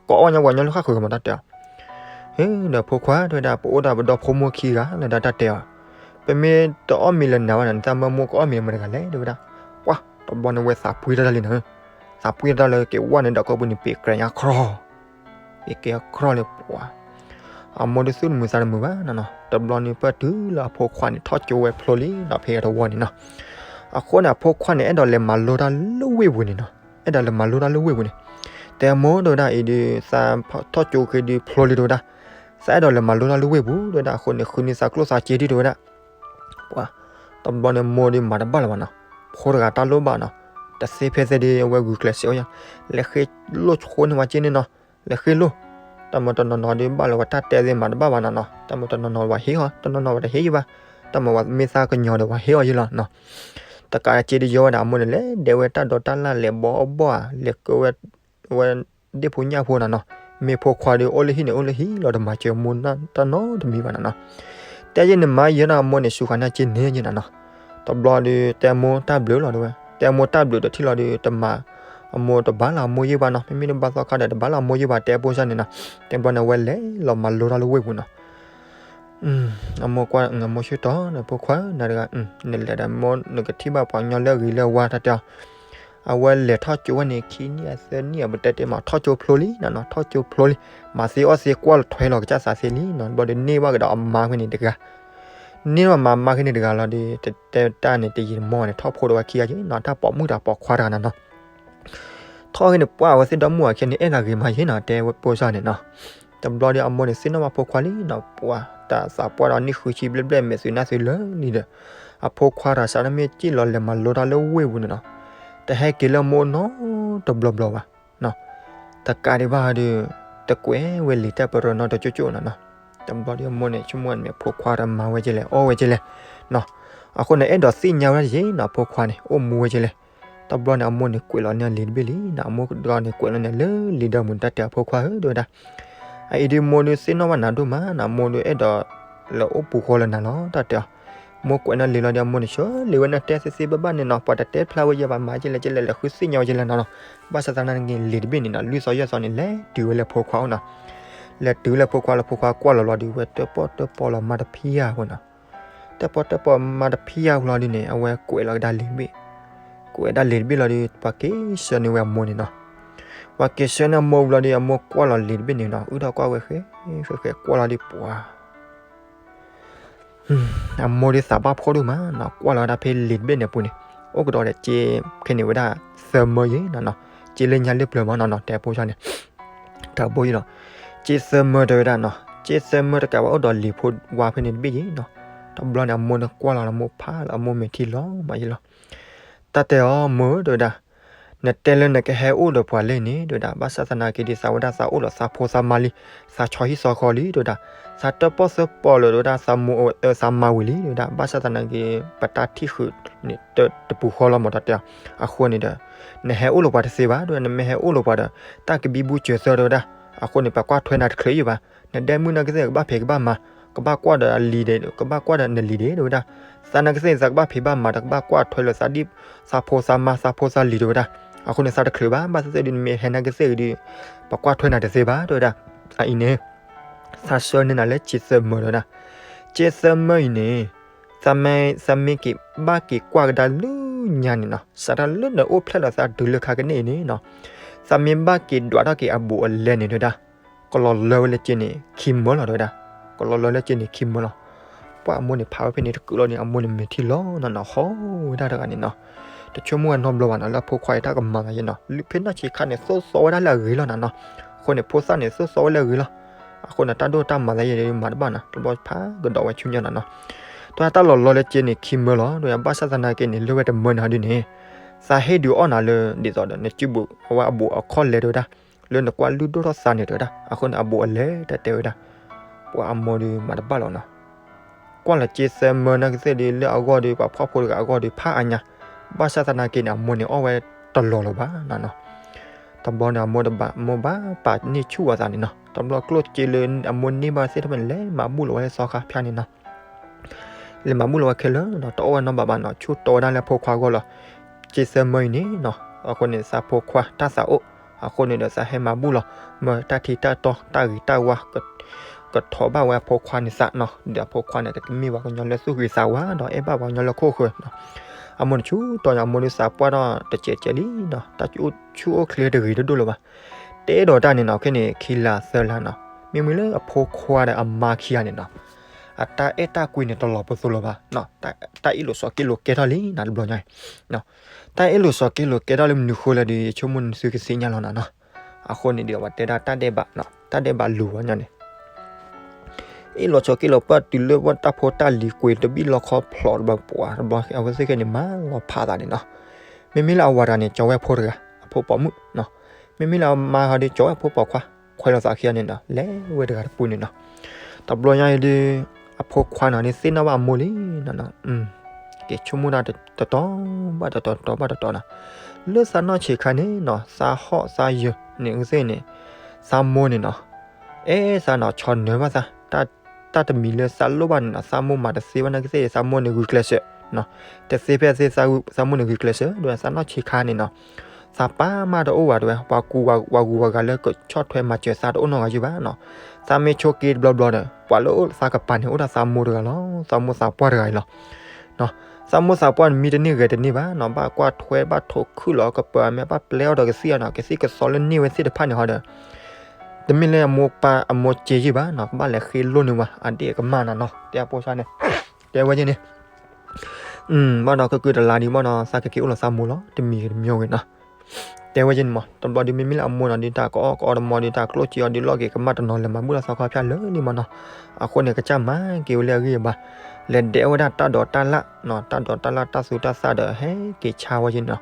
ကိးအီၣ်ညါပှၤညီလၢဃၣ်ဃုာ်ဂၤမးတၢ်တဲအီၤ, ဒီးဖိခွါတဝဲဒၣ် ပအိၣ်ဒၣ်ပဒီဖိမိၢ်ခံဂၤလၢဒၣ်တၢ်တဲအီၤ, ပမ့ၢ်တအီၣ်မ့ၤလၢနၤဘၣ်နၤ နသးမၢမိၢ်ကအီၣ်မ့ၤလၢမတၤတဂၤလဲၣ်တဝဲဒၣ်, ပှၤတဘျီန့ၣ်ဝဲသးပှ့ၤတၢ်လံနၤဧၢ, သးပှ့ၤတၢ်လၢက့ၤဝဲန့ၣ်ဒီးကိးပူၤန့ၣ် ပ့ၤကြဲညါခီ ပ့ၤကဲခီလၢပှၤ အမိၢ်ဒုးသူၣ်တမုာ်သးတမုာ်ဘၣ်နီၤနီၤ, တဘျီန့ၣ်ပၢၢ်တုၤလၢအဖိခွါန့ၣ် ထီၣ်ကၠိဝဲဖျိလံဒီးဖဲအတဝီန့ၣ်နီၤ, အဃိန့ၣ် အဖိခွါန့ၣ် အဲၣ်ဒိးလဲၤမၤလိတၢ်လၢဝ့ၢ်ပူၤန့ၣ်နီၤ, အဲၣ်ဒိးလဲၤမၤလိတၢ်လၢဝ့ၢ်ပူၤန့ၣ်, တဲမိၢ်တဝဲဒၣ်အံၤဒီး သးထီၣ်ကၠိဃီဒီးဖျိလံတဝဲဒၣ်, သးအဲၣ်ဒိးလဲၤမၤလိတၢ်လၢဝ့ၢ်ပူၤတဝဲဒၣ်အဃိန့ၣ် ဃုန့ၢ်သးကျိၣ်သးစ့ဒံးတဝဲဒၣ် ပှၤ တဘျီန့ၣ်မိၢ်ဒုးမၤတဘၣ်လၢၤဘၣ်နီၤ, ဖိတဂၤတၢ်လိၣ်ဘၣ်နီၤ, တသ့ဖဲသ့ဒီး အဝဲဂုာ်ကျဲးစၢးအီၤယၤ, လဲၤဃ့လိၢ်ဆိန့ၢ်ဝဲက့န့ၣ်နီၤ, လဲၤဃ့လိၢ်, တၢ်မ့ၢ်တနီၤနီၤဒုးဘၣ်လၢၤဝဲတၢ်တဲသ့မၤတဘၣ်ဘၣ်နီၤနီၤ, တၢ်မ့ၢ်တနီၤနီၤဝဲဟ့ၣ်အီၤ တနီၤနီၤဝဲတဟ့ၣ်ယဘၣ်, တၢ်မ့ၢ်ဝဲမ့ၢ်သးကညီၤဒီးဝဲဟ့ၣ်အီၤယလီၤနီၤ, တကးက့ဒုးယီဝဲဒၣ်အမိၢ်န့ၣ် လဲၤဒဲးဝဲတၢ်ဒိးတၢ်လၢ်လဲၤဘီအီၣ်ဘီဧါ လဲၤကၢဝဲ ဝဲဒ့ၣ်ဖိညၣ်ဖိနီၤနီၤ, မ့ၢ်ဖိခွါဒီးအိၣ်လၢဟံၣ်န့ၣ် အိၣ်လၢဟံၣ်လီၤ တမၤစၢၤမိၢ်တၢ်နီတမံၤဘၣ်နီၤနီၤ, တဲယဲန့ၣ်မၤယဲနီၤ အမိၢ်န့ၣ် စူၤဃာ်န့ၢ်က့န့ၣ်ယဲနီၤနီၤ, တဘျီဒီးတဲမိၢ်တၢ်ဘျုးလီၤတဝဲ, တဲမိၢ်တၢ်ဘျုးဒီးထံၣ်လီၤဒီး တမၤ အမိၢ်တဘၣ်လၢအမိၢ်ယဲၢ်ဘၣ်နီၤ, မ့မ့ၢ်တဘၣ်သီခါဒီး တဘၣ်လၢအမိၢ်ယဲၢ်ဘၣ် တဲဖိစၢ်န့ၣ်နီၤ, တဲဘျီန့ၣ် အဝဲလဲၤလီၤမၤလိတၢ်လၢဝ့ၢ်ပူၤနီၤ အမိၢ်ကွၢ် အမိၢ်ဆူၣ်တီၤန့ၣ် ဖိခွါနၤတဂၤ နလဲၤဒီးမိၢ် နကထံၣ်ဘၣ်ပှၤကညီလၢအဂ့ၤလၢအဝါတၢ်တဲအီၤ, အဝဲလဲၤထီၣ်ကၠိဝဲန့ၣ် ခံနံၣ်အသၢနံၣ်အပတဲတဲမး ထီၣ်ကၠိဖျိလံနီၤနီၤ ထီၣ်ကၠိဖျိလံ, မၤသ့အီၣ်သ့ကွၢ်လီၤထွဲလီၤကစၢ်သးသ့လံနီၤ, ဘျီဒီးန့ၢ်ဘၣ်ကဒီးအမါဖဲန့ၣ်တဂၤ, န့ၢ်ဘၣ်မါမါဖဲန့ၣ်တဂၤလီၤဒီး တတဲတၢ်န့ၣ် တယံာ်တမီၢ်န့ၣ် ထီၣ်ဖိဒီးဝဲခံဂၤက့နီၤ, တၢ်ပိာ်မုၣ်တၢ်ပိာ်ခွါတဂၤနီၤနီၤ ထီၣ်ဂ့ၤန့ၣ် ပှၢ်အဝဲသ့ၣ်ဒီမုၣ်အခံန့ၣ် အဲၣ်သးဂ့ၤမးယဲနီၤ တဲဖိစၢ်န့ၣ်နီၤ, တဘျီဒီးအမိၢ်န့ၣ် သ့ၣ်နီၣ်ဘၣ်ဖိခွါလံနီၤ, ပှၢ်တၢ်သးပှၢ်ဒီးနံၣ်ဃုဆံဘျဲၣ်ဘျဲၣ် မဲာ်သွံးနၢ်သွံးလၢာ်လံဒီး အဖိခွါတဂၤစးထီၣ်မ့ၢ်စံၣ်လီၤလဲၤမၤလိတၢ်လၢဝ့ၢ်ပူၤန့ၣ်နီၤ, တဟဲက့ၤလၢမိၢ်နီတဘျီဘျီဘၣ် တကးဒံးဘၣ်ဒီး တကွဲးဝဲလံာ်တၢ်ပရၢနီတကၠိၣ်ကၠိၣ်နီၤနီၤ, တဘျီဒီးအမိၢ်န့ၣ် ဆိကမိၣ်န့ၣ် ဖိခွါတဂၤမၤဝဲကလဲၣ် အီၣ်ဝဲကလဲၣ်နီၤ, အဃိန့ၣ် အဲၣ်ဒိးသ့ၣ်ညါဝဲဒၣ်ယဲနီၤ ဖိခွါန့ၣ် အိၣ်မူဝဲကလဲၣ် တဘျီန့ၣ် အမိၢ်န့ၣ်ကွဲးလီၤန့ၢ်လံာ်တဘ့ၣ်လံနီၤ, အမိၢ်ကဒီးန့ၣ်ကွဲးလီၤန့ၢ်လၢလံာ်ဒၢမုၢ်န့ၣ် တၢ်တဲအဖိခွါဧၢ တဲဝဲဒၣ်, အအံၤဒုးမိၢ်ဒုးသ့ၣ်နီၣ်ဘၣ်နၤဒိၣ်မးနီၤ, မိၢ်ဒုးအဲၣ်ဒိးလၢအိၣ်ပူၤဃီလၢနၤလီၤ တၢ်တဲအီၤ. မိၢ်ကွဲးန့ၢ်လံာ်လီၤဒီး အမိၢ်န့ၣ်ဆှၢလံာ်ဝဲန့ၣ် တဲသ့သ့ဘၣ်ဘၣ်န့ၣ်နီၤ, ပှၤတတဲဖျါဝဲယဲဘၣ် မၤကလဲၣ်ကလဲၣ် လဲၤဃုသ့ၣ်ညါဝဲကလဲၣ်နီၤနီၤ. ဘၣ်ဆၣ်သနာ်က့ လံာ်တဘ့ၣ်န့ၣ်နီၤ လွံၢ်သီယဲၢ်သီန့ၣ် လဲၤတုၤဝဲလၢဖိခွါအိၣ်နီၤ. လဲၤတုၤလၢဖိခွါလၢ ဖိခွါကွၢ်လီၤလီၤဒီး ဝဲတၢၣ်ပီၣ်တၢၣ်ပီလီၤမၤတဖံးယၤဝဲနီၤ. တၢၣ်ပီၣ်တၢၣ်ပီမၤတဖံးယၤဝံၤလီၤဒုးန့ၣ် အဝဲကွဲးလီၤကဒါလံာ်တဘ့ၣ်, ကွဲးဒၣ်လံာ်တဘ့ၣ်လီၤဒီး ပှၤက့ၤဆှၢန့ၢ်ဝဲအမိၢ်န့ၣ်နီၤ. ပှၤက့ၤဆှၢန့ၢ်အမိၢ်ဝံၤလီၤဒီး အမိၢ်ကွၢ်လီၤလံာ်တဘ့ၣ်န့ၣ်နီၤ, အုၣ်ထီၣ်ကွၢ်ဝဲဃဲ ဃဲဃဲကွၢ်လီၤဒီး ပှၤ အမိၢ်ဒုးသးဘၣ်ဖှီၣ်ဒိၣ်မးနီၤ, ကွၢ်လီၤဝဲဒၣ်ဖဲလံာ်တဘ့ၣ်န့ၣ်အပူၤန့ၣ် အိၣ်ကဒီးဒီးစ့ခဲန့ၣ်ဝဲဒၣ်သၢမၢယဲနီၤနီၤ, စ့လၢညါလၢပျၢၤမးနီၤနီၤ, တဲဖိဆါန့ၣ် တၢ်ဘိယံလီၤ. စ့သၢမၢတဲဝဲဒၣ်နီၤ, စ့သၢမၢတကးဘၣ်အိၣ်ဒီးလံာ်ဖိဝါဖဲန့ၣ်တဘ့ၣ်ယဲနီၤ. တဘျီန့ၣ် အမိၢ်န့ၣ်ကွၢ်လီၤလၢမိၢ်ဖးလၢအမိၢ်မဲာ်ထံလီၤမးယဲလီၤ. တၢ်တဲအီၤ မိၢ်ဧၢ တဲဝဲဒၣ်, နတဲလၢနကဟဲအိၣ်ဒီးပှၤလဲၣ်န့ၣ် တဲဝဲဒၣ်, ဘၣ်ဆၣ်သနာ်က့ဒီး သးဝဲဒၣ်သးအိၣ်ဒီးသးဖိသးမါလံ, သးဆီဟံၣ်ဆီဃီလံ တဲဝဲဒၣ်, သးတၢၣ်ပီၣ်သၢပီလၢ တဲဝဲဒၣ်, သးမိၢ်သးမါဝံၤလံ တဲဝဲဒၣ်, ဘၣ်ဆၣ်သနာ်က့ ပတၢ်ထံၣ်ဃုာ်န့ၣ် တပူၤဃီလီၤမး တၢ်တဲအီၤ. အဃိန့ၣ်ဒီး နဟဲအိၣ်လိာ်ပှၤတသ့ဘၣ် တဲဝဲဒၣ်, နမ့ၢ်ဟဲအိၣ်လိာ်ပှၤဒီး တၢ်ကဘံဘူစၢၤသၢ တဲဝဲဒၣ်, အဃိန့ၣ် ပကွၢ်ထွဲနၤတချုးယံာ်ဘၣ်. နဒဲမုၣ်နာ်ကသ့ၣ် ကဘၣ်ဖံးကဘၣ်မၤ, ကဘၣ်ကွၢ်ဒီးအလံၤဒီး ကဘၣ်ကွၢ်ဒီးနလံၤဒီး တဲဝဲဒၣ်, သးနာ်ကသ့ၣ် သးကဘၣ်ဖံးဘၣ်မၤဒီး ကဘၣ်ကွၢ်ထွဲလၢသးဒ် သးဖိသးမါ သးဖိသးလံၤ တဲဝဲဒၣ်, အဃိန့ၣ် သးတချုးဘၣ်, ဘၣ်သ့ၣ်သ့ၣ်ဒုး နမ့ၢ်ဟဲနာ်ကသ့ၣ်ဒုး ပကွၢ်ထွဲနၤတသ့ဘၣ် တဲဝဲဒၣ်. အအံၤန့ၣ် သးဆှၢန့ၢ်နၤလၢစ့သၢမၢ တဲဝဲဒၣ်, စ့သၢမၢအံၤန့ၣ် သးမ့ၢ်က့ၤဘၣ်က့ၤကွၢ်ကဒါလၢညါန့ၣ်နီၤ, စးထီၣ်လၢနအိၣ်ဖျဲၣ်လီၤသးတုၤလၢခါကန့ၣ်အံၤန့ၣ်နီၤ, သးမ့ၢ်ဘၣ်က့ၤဒွးထီၣ်က့ၤအဘူးအလဲန့ၣ် တဲဝဲဒၣ်, ကလီၤလၢဝဲလၢစ့န့ၣ်ခံမၢလီၤ တဲဝဲဒၣ်, ကလီၤလၢလၢစ့န့ၣ်ခံမၢလီၤ. ပှၤအမိၢ်န့ၣ်ဖးဝဲဖဲန့ၣ်တကုာ်လီၤန့ၣ် အမိၢ်န့ၣ်မဲာ်ထံလီၤနီၤနီၤ ဟီဝဲဒၣ်တဂၤန့ၣ်နီၤ, တဆိကမိၣ်ဝဲနီတဘျီဘၣ်နီၤ လၢအဖိခွါအံၤတၢ်ကမၤသးယဲနီၤ, ဖဲနီၢ်ဆံးခါန့ၣ် သိၣ်သီဝဲဒၣ်လၢအဂ့ၤလီၤနီၤနီၤ, အဃိန့ၣ် ဖိသၣ်န့ၣ် သိၣ်သီဝဲလၢအဂ့ၤလီၤ. အဃိန့ၣ် တၢ်ဒိၣ်တၢ်မၤသးယဲဒုးမၤတဘၣ်နီၤ, တဘျီဖးကဒီးဝဲဆူညါနီၤနီၤ. တၢ်တၢ်လီၤလီၤလၢစ့န့ၣ်ခံမၢလီၤ တဲဝဲဒၣ်, ဘၣ်ဆၣ်သနာ်က့န့ၣ် လၢဝဲတမၢန့ၣ်ဟီဒုးန့ၣ် သးဟ့ၣ်ဒုးအီၣ်နၤလၢ ဒ်သိးဒီး နစုဘူးအဝဲအဘူးအခီၣ်လဲ တဲဝဲဒၣ်, လၢနကွၢ်လုၢ်ဒိၣ်ထီၣ်သးန့ၣ် တဲဝဲဒၣ်, အဃိန့ၣ် အဘူးအလဲတၢ်တဲဝဲဒၣ်. ပှၤအမိၢ်ဒုးမၤတဘၣ်လီၤနီၤ, ကွၢ်လီၤစ့သၢမၢနာ်ကသ့ၣ်ဒုး လၢအဂီၢ်ဒုး ပှၤဖှီၣ်ဖိတဂၤအဂီၢ်ဒုး ဖးအါညါ, ဘၣ်ဆၣ်သနာ်က့န့ၣ် အမိၢ်န့ၣ်အီၣ်ဝဲတလီၤလၢၤဘၣ်နီၤနီၤ. တဘျီန့ၣ် အမိၢ်တဘၣ် မိၢ်ဘၣ်ပာ်န့ၢ်ဆူၣ်အသးန့ၣ်နီၤ, တဘျီကျိၣ်စ့လၢအမိၢ်န့ၢ်ဘၣ်သ့ၣ်တဖၣ်န့ၣ် လဲၤမၤဘူၣ်လီၤဝဲလၢသီခါဖၠါန့ၣ်နီၤ လဲၤမၤဘူၣ်လီၤဝဲခဲလၢာ်နီၤ, တအီၣ်ဝဲနီတဘျီဘၣ်နီၤ, ဆူၣ်တီဝဲဒၣ်လၢဖိခွါအဂီၢ်လီၤ. စ့သၢမၢအံၤန့ၣ်နီၤ, အဃိန့ၣ် သးဖိခွါတၢ်သးအိၣ်, အဃိန့ၣ်ဒီးသးဟဲမၤဘူၣ်လီၤ, မၢတၢ်ထံတၢ်တီ တၢ်ဂ့ၤတၢ်ဝါ ကထီၣ်ဘၣ်ဝဲအဖိခွါန့ၣ်သးနီၤ, ဒီးအဖိခွါန့ၣ် တမ့ၢ်ပှၤကညီလၢသူၣ်ဂ့ၤသးဝါဒီး အဲၣ်ဘၣ်ပှၤကညီလၢခိၣ်ဃၢၤနီၤ. အမိၢ်န့ၣ်ဆူၣ်တီန့ၣ် အမိၢ်ဒုးသးပှၢ်ထီၣ်တစဲးစဲးလံနီၤ, တၢ်ဆူၣ်အိၣ်ချ့တဂ့ၤတဒိၣ်လၢၤဘၣ်. တဲဒီးတၢ်န့ၣ်နီၤ, ခဲန့ၣ် ခံလါသၢလါနီၤ, မ့မ့ၢ်လၢအဖိခွါဒီးအမါခံဂၤန့ၣ်နီၤ, အတၢ်အဲၣ်တၢ်ကွံန့ၣ် တလီၤပသိးလၢၤဘၣ်နီၤ, တၢ်အ့ၣ်လိာ်ဆိးက့လိာ်ကဲထီၣ်လံနီၤ, တဘျီညါအံၤ တၢ်အ့ၣ်လိာ်ဆိးက့လိာ်ကဲထီၣ်လၢမနုၤဃိလဲၣ်ဒီး ယဆိကမိၣ်နသုကသ့ၣ်ညါလီၤနီၤနီၤ. အဃိန့ၣ်ဒီး ပှၤတဲဒၣ်တၢ်ဒဲးဘးနီၤ, တၢ်ဒဲးဘးလူၤဝဲညါန့ၣ် အ့ၣ်လိာ်ဆိးက့လိာ်ပၢၢ်တုၤလၢပှၤတၢ်ဖိတၢ်လံၤကွံာ်တဘံၣ်လီခီဖျိတဘျီ ပှၤတဘျီ အဝဲသ့ၣ်ခဲန့ၣ် မၤလီၤဖးသးန့ၣ်နီၤ. မ့မ့ၢ်လၢအဝၤတဂၤန့ၣ် ကၠီၤဝဲအဖိတဂၤ အဖိပိာ်မုၣ်နီၤ, မ့မ့ၢ်လၢအမါဟီဒီး ကၠီၤဝဲအဖိပိာ်ခွါ ခွဲးလိာ်သးခံဂၤန့ၣ်နီၤ, လဲၤဝဲတဂၤတပူၤန့ၣ်နီၤ. တဘျီညါအံၤဒီး အဖိခွါန့ၣ်ဒုးသ့ၣ်နီၣ်ဘၣ်အမိၢ်လံနီၤနီၤ, က့ၤဆိကမိၣ်တၢ်တတီၤဘၣ်တတီၤ တတီၤဘၣ်တတီၤနီၤ, လၢသးနီၢ်ဆံးခါန့ၣ်နီၤ သးဟီၣ်သးယၢၤန့ၣ်ကသ့ၣ်န့ၣ် သးမိၢ်န့ၣ်နီၤ အဲၣ်သးနီၤ ဆီၣ်နၢၤဘၣ်သး, တၢ်တမံၤလၢသးလိၣ်ဘၣ်န့ၣ်နီၤ သးမိၢ်မၤတသ့ဘၣ်နာ်ကသ့ၣ် သးမိၢ်န့ၣ်ဂုာ်ကျဲးစၢး, တသ့ဖဲသ့ သးမိၢ်န့ၣ်ဂုာ်ကျဲးစၢး ဒီးသးနီၢ်ဆံးခါန့ၣ်နီၤ သးပၢ်မးတအိၣ်ဘၣ်တဲဝဲ ပှၤကူပှၤဂုၤပှၤဂၤလၢကဆီၣ်ထွဲမၤစၢၤသးတအိၣ်နီတဂၤယုၢ်ဘၣ်နီၤ, သးမ့ၢ်ဆိးက့တဘျီဘျီဒီး ပှၤလၢအအိၣ်သးကပၤန့ၣ် အိၣ်ဒၣ်သးမိၢ်တဂၤလီၤ, သးမိၢ်သးပှၢ်တဂၤအံၤလီၤ. သးမိၢ်သးပှၢ်န့ၣ် မံတန့ၢ်ဂဲၤတန့ၢ်ဘၣ်နီၤ, ဘၣ်ကွၢ်ထွဲဘၣ်ထိးခုၣ်လီၤကပၢၤ မ့ၢ်ဘၣ်ပျဲအီၣ်ဒီးကသံၣ်အနီၤ ကသံၣ်ကသီလၢန့ၢ်ဝဲသ့ၣ်တဖၣ်န့ၣ်ဟီဒီး တမ့ၢ်လၢအမိၢ်ပၢ်အမိၢ်စ့ယုၢ်ဘၣ်နီၤ, ကဘၣ်လဲၤဃ့လိၢ်န့ၢ်ဝဲ အဒ့ၣ်ကမၢ်နၤနီၤ တဲအဖိဆါန့ၣ်, တဲဝဲက့န့ၣ် ဘၣ်ဒီးကကုတလါဒံးဘၣ်နီၤ သးကက့ၤအိၣ်လီၤသးမိၢ်လီၤ တမံၤဂ့ၤတမံၤဂ့ၤနီၤ တဲဝဲက့န့ၣ်မး တဘျီဒုးမ့မ့ၢ်လၢအမိၢ်နီၤဒုး တၢ်ကအီၣ်ကအီတမီၤဒုး တၢ်ကျိၣ်စ့အီၤဒုး လီၢ်က့ၤကမၣ်တနီၤ လဲၤမၤဘူၣ်လီၤသီခီဖၠါလၢာ်လံမးနီၤ, အဃိန့ၣ် ကစၢ်မၤက့ၤဝဲလၢအဂံၢ်အဘါ, လဲၤဒဲးဝဲဒၣ်တၢ်ဒိးတၢ်လၣ်နီၤ, တၢ်ဒိးတၢ်လၣ်တၢ်သူတၢ်သၣ်ဒီး ဟဲက့ၤဆါဝဲက့န့ၣ်နီၤ,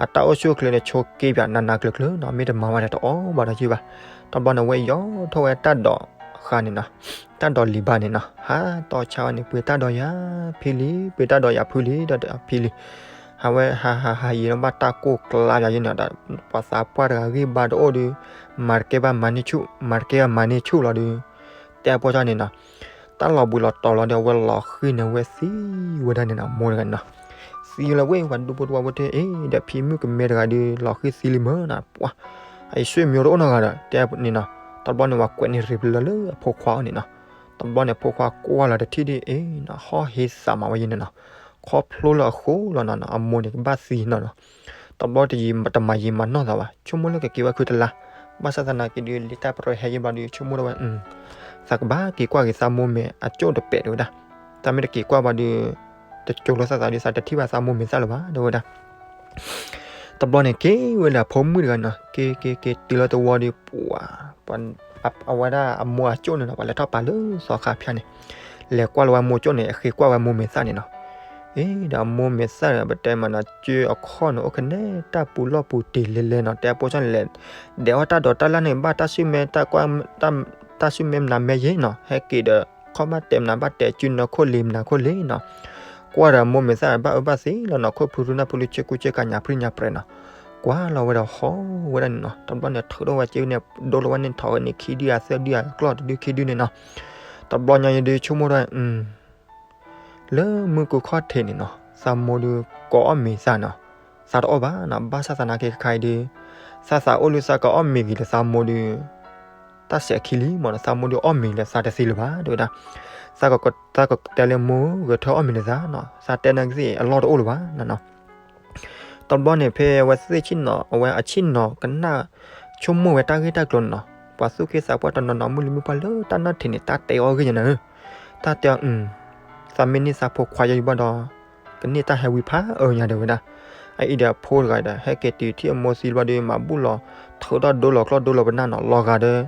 အတၢ်အိၣ်ဆူၣ်အိၣ်ချ့န့ၣ် ဆိးက့ပၠးနးနးကျၢၤကျၢၤနီၤ, မ့ၢ်တမၤဝဲဒီးတအီၣ်ဘၣ်ဒီးယုၢ်ဘၣ်, တဘျီန့ၣ် ဝဲယီၤထီၣ်ဝဲတၢ်ဒိးဃါန့ၣ်နီၤ, တၢ်ဒိးလံၤဘါန့ၣ်နီၤ, ဟးတီဆါဝဲန့ၣ် ပှ့ၤတၢ်ဒိးယၤဖံလံ, ပှ့ၤတၢ်ဒိးယၤဖုလံ, ဒီးဖံလံ, ဟး အဝဲဟးဟးဟးယံာ်လီၤဘၣ်တၢ်ကိၢ်ကျါယၤယဲန့ၣ်ဒီး ပှၤသးပှၢ်တဂၤဂံၢ်ဘါတအိၣ်ဒီး မၤတကဲဘၣ်မၤန့ၢ်ဆူၣ် မၤတကဲဘၣ်မၤန့ၢ်ဆူၣ်လီၤဒီး တဲအပိၢ်န့ၣ်နီၤ တၢ်လီၤဘှံးလီၤတီၤလီၤဒီး အဝဲလီၤဃံၤန့ၣ် အဝဲသံဝဲဒၣ်န့ၣ်နီၤ မိၢ်တဂၤန့ၣ်နီၤ သံလၢဝဲ ပှၤဒူဖိတဝီဖိတဲ အ့ ဒီးဖံမုၣ်ကမဲတဂၤဒီး လီၤဃံၤသံလံမ့ၢ်နီၤ ပှၤ အံၤဆွေမျိုးတအိၣ်နီတဂၤဒီး တဲန့ၣ်နီၤ တဘျီန့ၣ် ပှၤကွဲးန့ၢ်ရံးပလၢလၢအဖိခွါအအိၣ်န့ၣ်နီၤ တဘျီန့ၣ် ဖိခွါကွၢ်လီၤတထံၣ်ဒ်အံၤနီၤ ဟီၣ်ဟ့သးမးဝဲယဲန့ၣ်နီၤ ခီဖျိလၢအဃိလီၤနီၤ အမိၢ်န့ၣ်ကဘၣ်သံနီၤနီၤ တဘျီတယံာ်တမၤယံာ်မၤနီၢ်သးဘၣ် ဆိကမိၣ်လၢကက့ၤဝဲခုတလါ ဘၣ်ဆၣ်သနာ်က့ဒီး လံတၢ်ပရၢဟဲယံာ်ဘျီဒီး ဆိကမိၣ်ထီၣ်ဝဲ သးကဘၣ်က့ၤကွၢ်က့ၤသးမိၢ်မဲာ်အကၠိၣ်တပဲာ်တဲဝဲဒၣ် သးမ့ၢ်တက့ၤကွၢ်ဘၣ်ဒီး တကၠိလိာ်သးသးဒီး သးတထံၣ်ဘၣ်သးမိၢ်မဲာ်သၣ်လၢၤဘၣ် တဲဝဲဒၣ် တဘျီန့ၣ် က့ၤဝဲလၢအဖိမုၣ်တဂၤနီၤ က့ၤက့ၤက့ၤတုၤလၢတဝီဒီး ပှၤ အဝဲဒၣ်အမိၢ်အကၠိၣ်န့ၣ်နီၤ ပှၤလဲၤထီၣ်ပာ်လၢသီခါဖၠါန့ၣ် လဲၤကွၢ်လီၤဝဲမိၢ်ကၠိၣ်န့ၣ် အဃ့ကွၢ်ဝဲမိၢ်မဲာ်သၣ်န့ၣ်နီၤ အ့ ဒီးအမိၢ်မဲာ်သၣ်ဒီး ပတဲမးနီၤ ကၠိအခီၣ်န့ၣ် အိၣ်ကနဲ တၢ်ပူၤလီၢ်ပူၤတ့ၢ်လဲၤလဲၤနီၤ တဲအပိၢ်န့ၣ်လဲၣ် ဒဲးအီၣ်တၢ်ဒိးတၢ်လၢ်န့ၣ် ဘၣ်တၢ်စုမဲ တၢ်ကွၢ် တၢ်စုမဲမနၤမဲယဲနီၤ ဟဲက့ၤဒီး ခီၣ်ဘၣ်တဲာ်မနၤဘၣ်တဲာ် စုနၢခိၣ်လ့ၤမနၤခိၣ်လ့ၤနီၤ ကွၢ်ဒီးမိၢ်မဲာ်သၣ်ဘၣ်အၢဘၣ်သီလီၤနီၤ ခိၣ်ဖုရူနၢ်ဖုရူ ဆ့ကူဆ့ကၤညၣ်ဖုၣ်ညၣ်ပြဲးနီၤ ကွၢ်လီၤဝဲဒီးဟီၣ်ဝဲဒၣ်န့ၣ်နီၤ တဘျီန့ၣ် ထုးထီၣ်ဝဲက့ၤန့ၣ် ဒိလီၤဝဲန့ၣ် ထီၣ်ဝဲန့ၣ် ခံဒုအသၢဒုအကျီၢ်တဒုခံဒုန့ၣ်နီၤ တဘျီညါယဒုဆိကမိၣ်ထီၣ် လၢမုၢ်ကူခီၣ်ထံးန့ၣ်နီၤ သးမိၢ်ဒီး ကအီၣ်မ့ၤသးနီၤ သးတအီၣ်ဘၣ်နီၤ ဘၣ်ဆၣ်သနာ်က့ခါအံၤဒီး သးသးအိၣ်လၢသးကအီၣ်မ့ၤဂ့ၤလၢသးမိၢ်ဒီး တၢ်စဲးခံလံမ့ၢ်နီၤ သးမိၢ်ဒီးအီၣ်မ့ၤလၢသးတသ့လၢၤဘၣ် တဲဝဲဒၣ် သးကတဲလၢမိၢ်ဂဲၤထၢၣ်အီၣ်မ့ၤလၢသးနီၤ သးတဲနၤကသ့ၣ်အလီၢ်တအိၣ်လၢၤဘၣ်နီၤ တဘျီန့ၣ် ဖဲအဝဲသ့ၣ်ဆ့ၣ်နီၤ အဝဲအဆ့ၣ်နီၤကနၣ် ဆိကမိၣ်ဝဲတၢ်ဂ့ၢ်တၢ်ကျိၤန့ၣ်နီၤ ပှၤသူၣ်က့သးပှၢ်တနီၤနီၤ မုၢ်လံမုၢ်ပှၢ်လၢတၢ်နၢ်ထံးန့ၣ် တၢ်တဲအီၣ်ဂ့ၢ်ညါန့ၣ် တၢ်တဲအီၤ သးမ့ၢ်န့ၢ်သးဖိခွါယံၤဘၣ်ဒီး ကန့ၢ်တၢ်ဟဲဝံဖးအၢညါတဲဝဲဒၣ် အအံၤဒီးအဖိတဂၤဒီး ဟဲက့ၤတုၤထံၣ်အမိၢ်သံဘျီဒီး မၤဘူၣ်လီၤ ထုးထီၣ်ဒိလီၤကျီၢ်ဒိလီၤပနၢ်နီၤ လီၤဂာ်ဒီး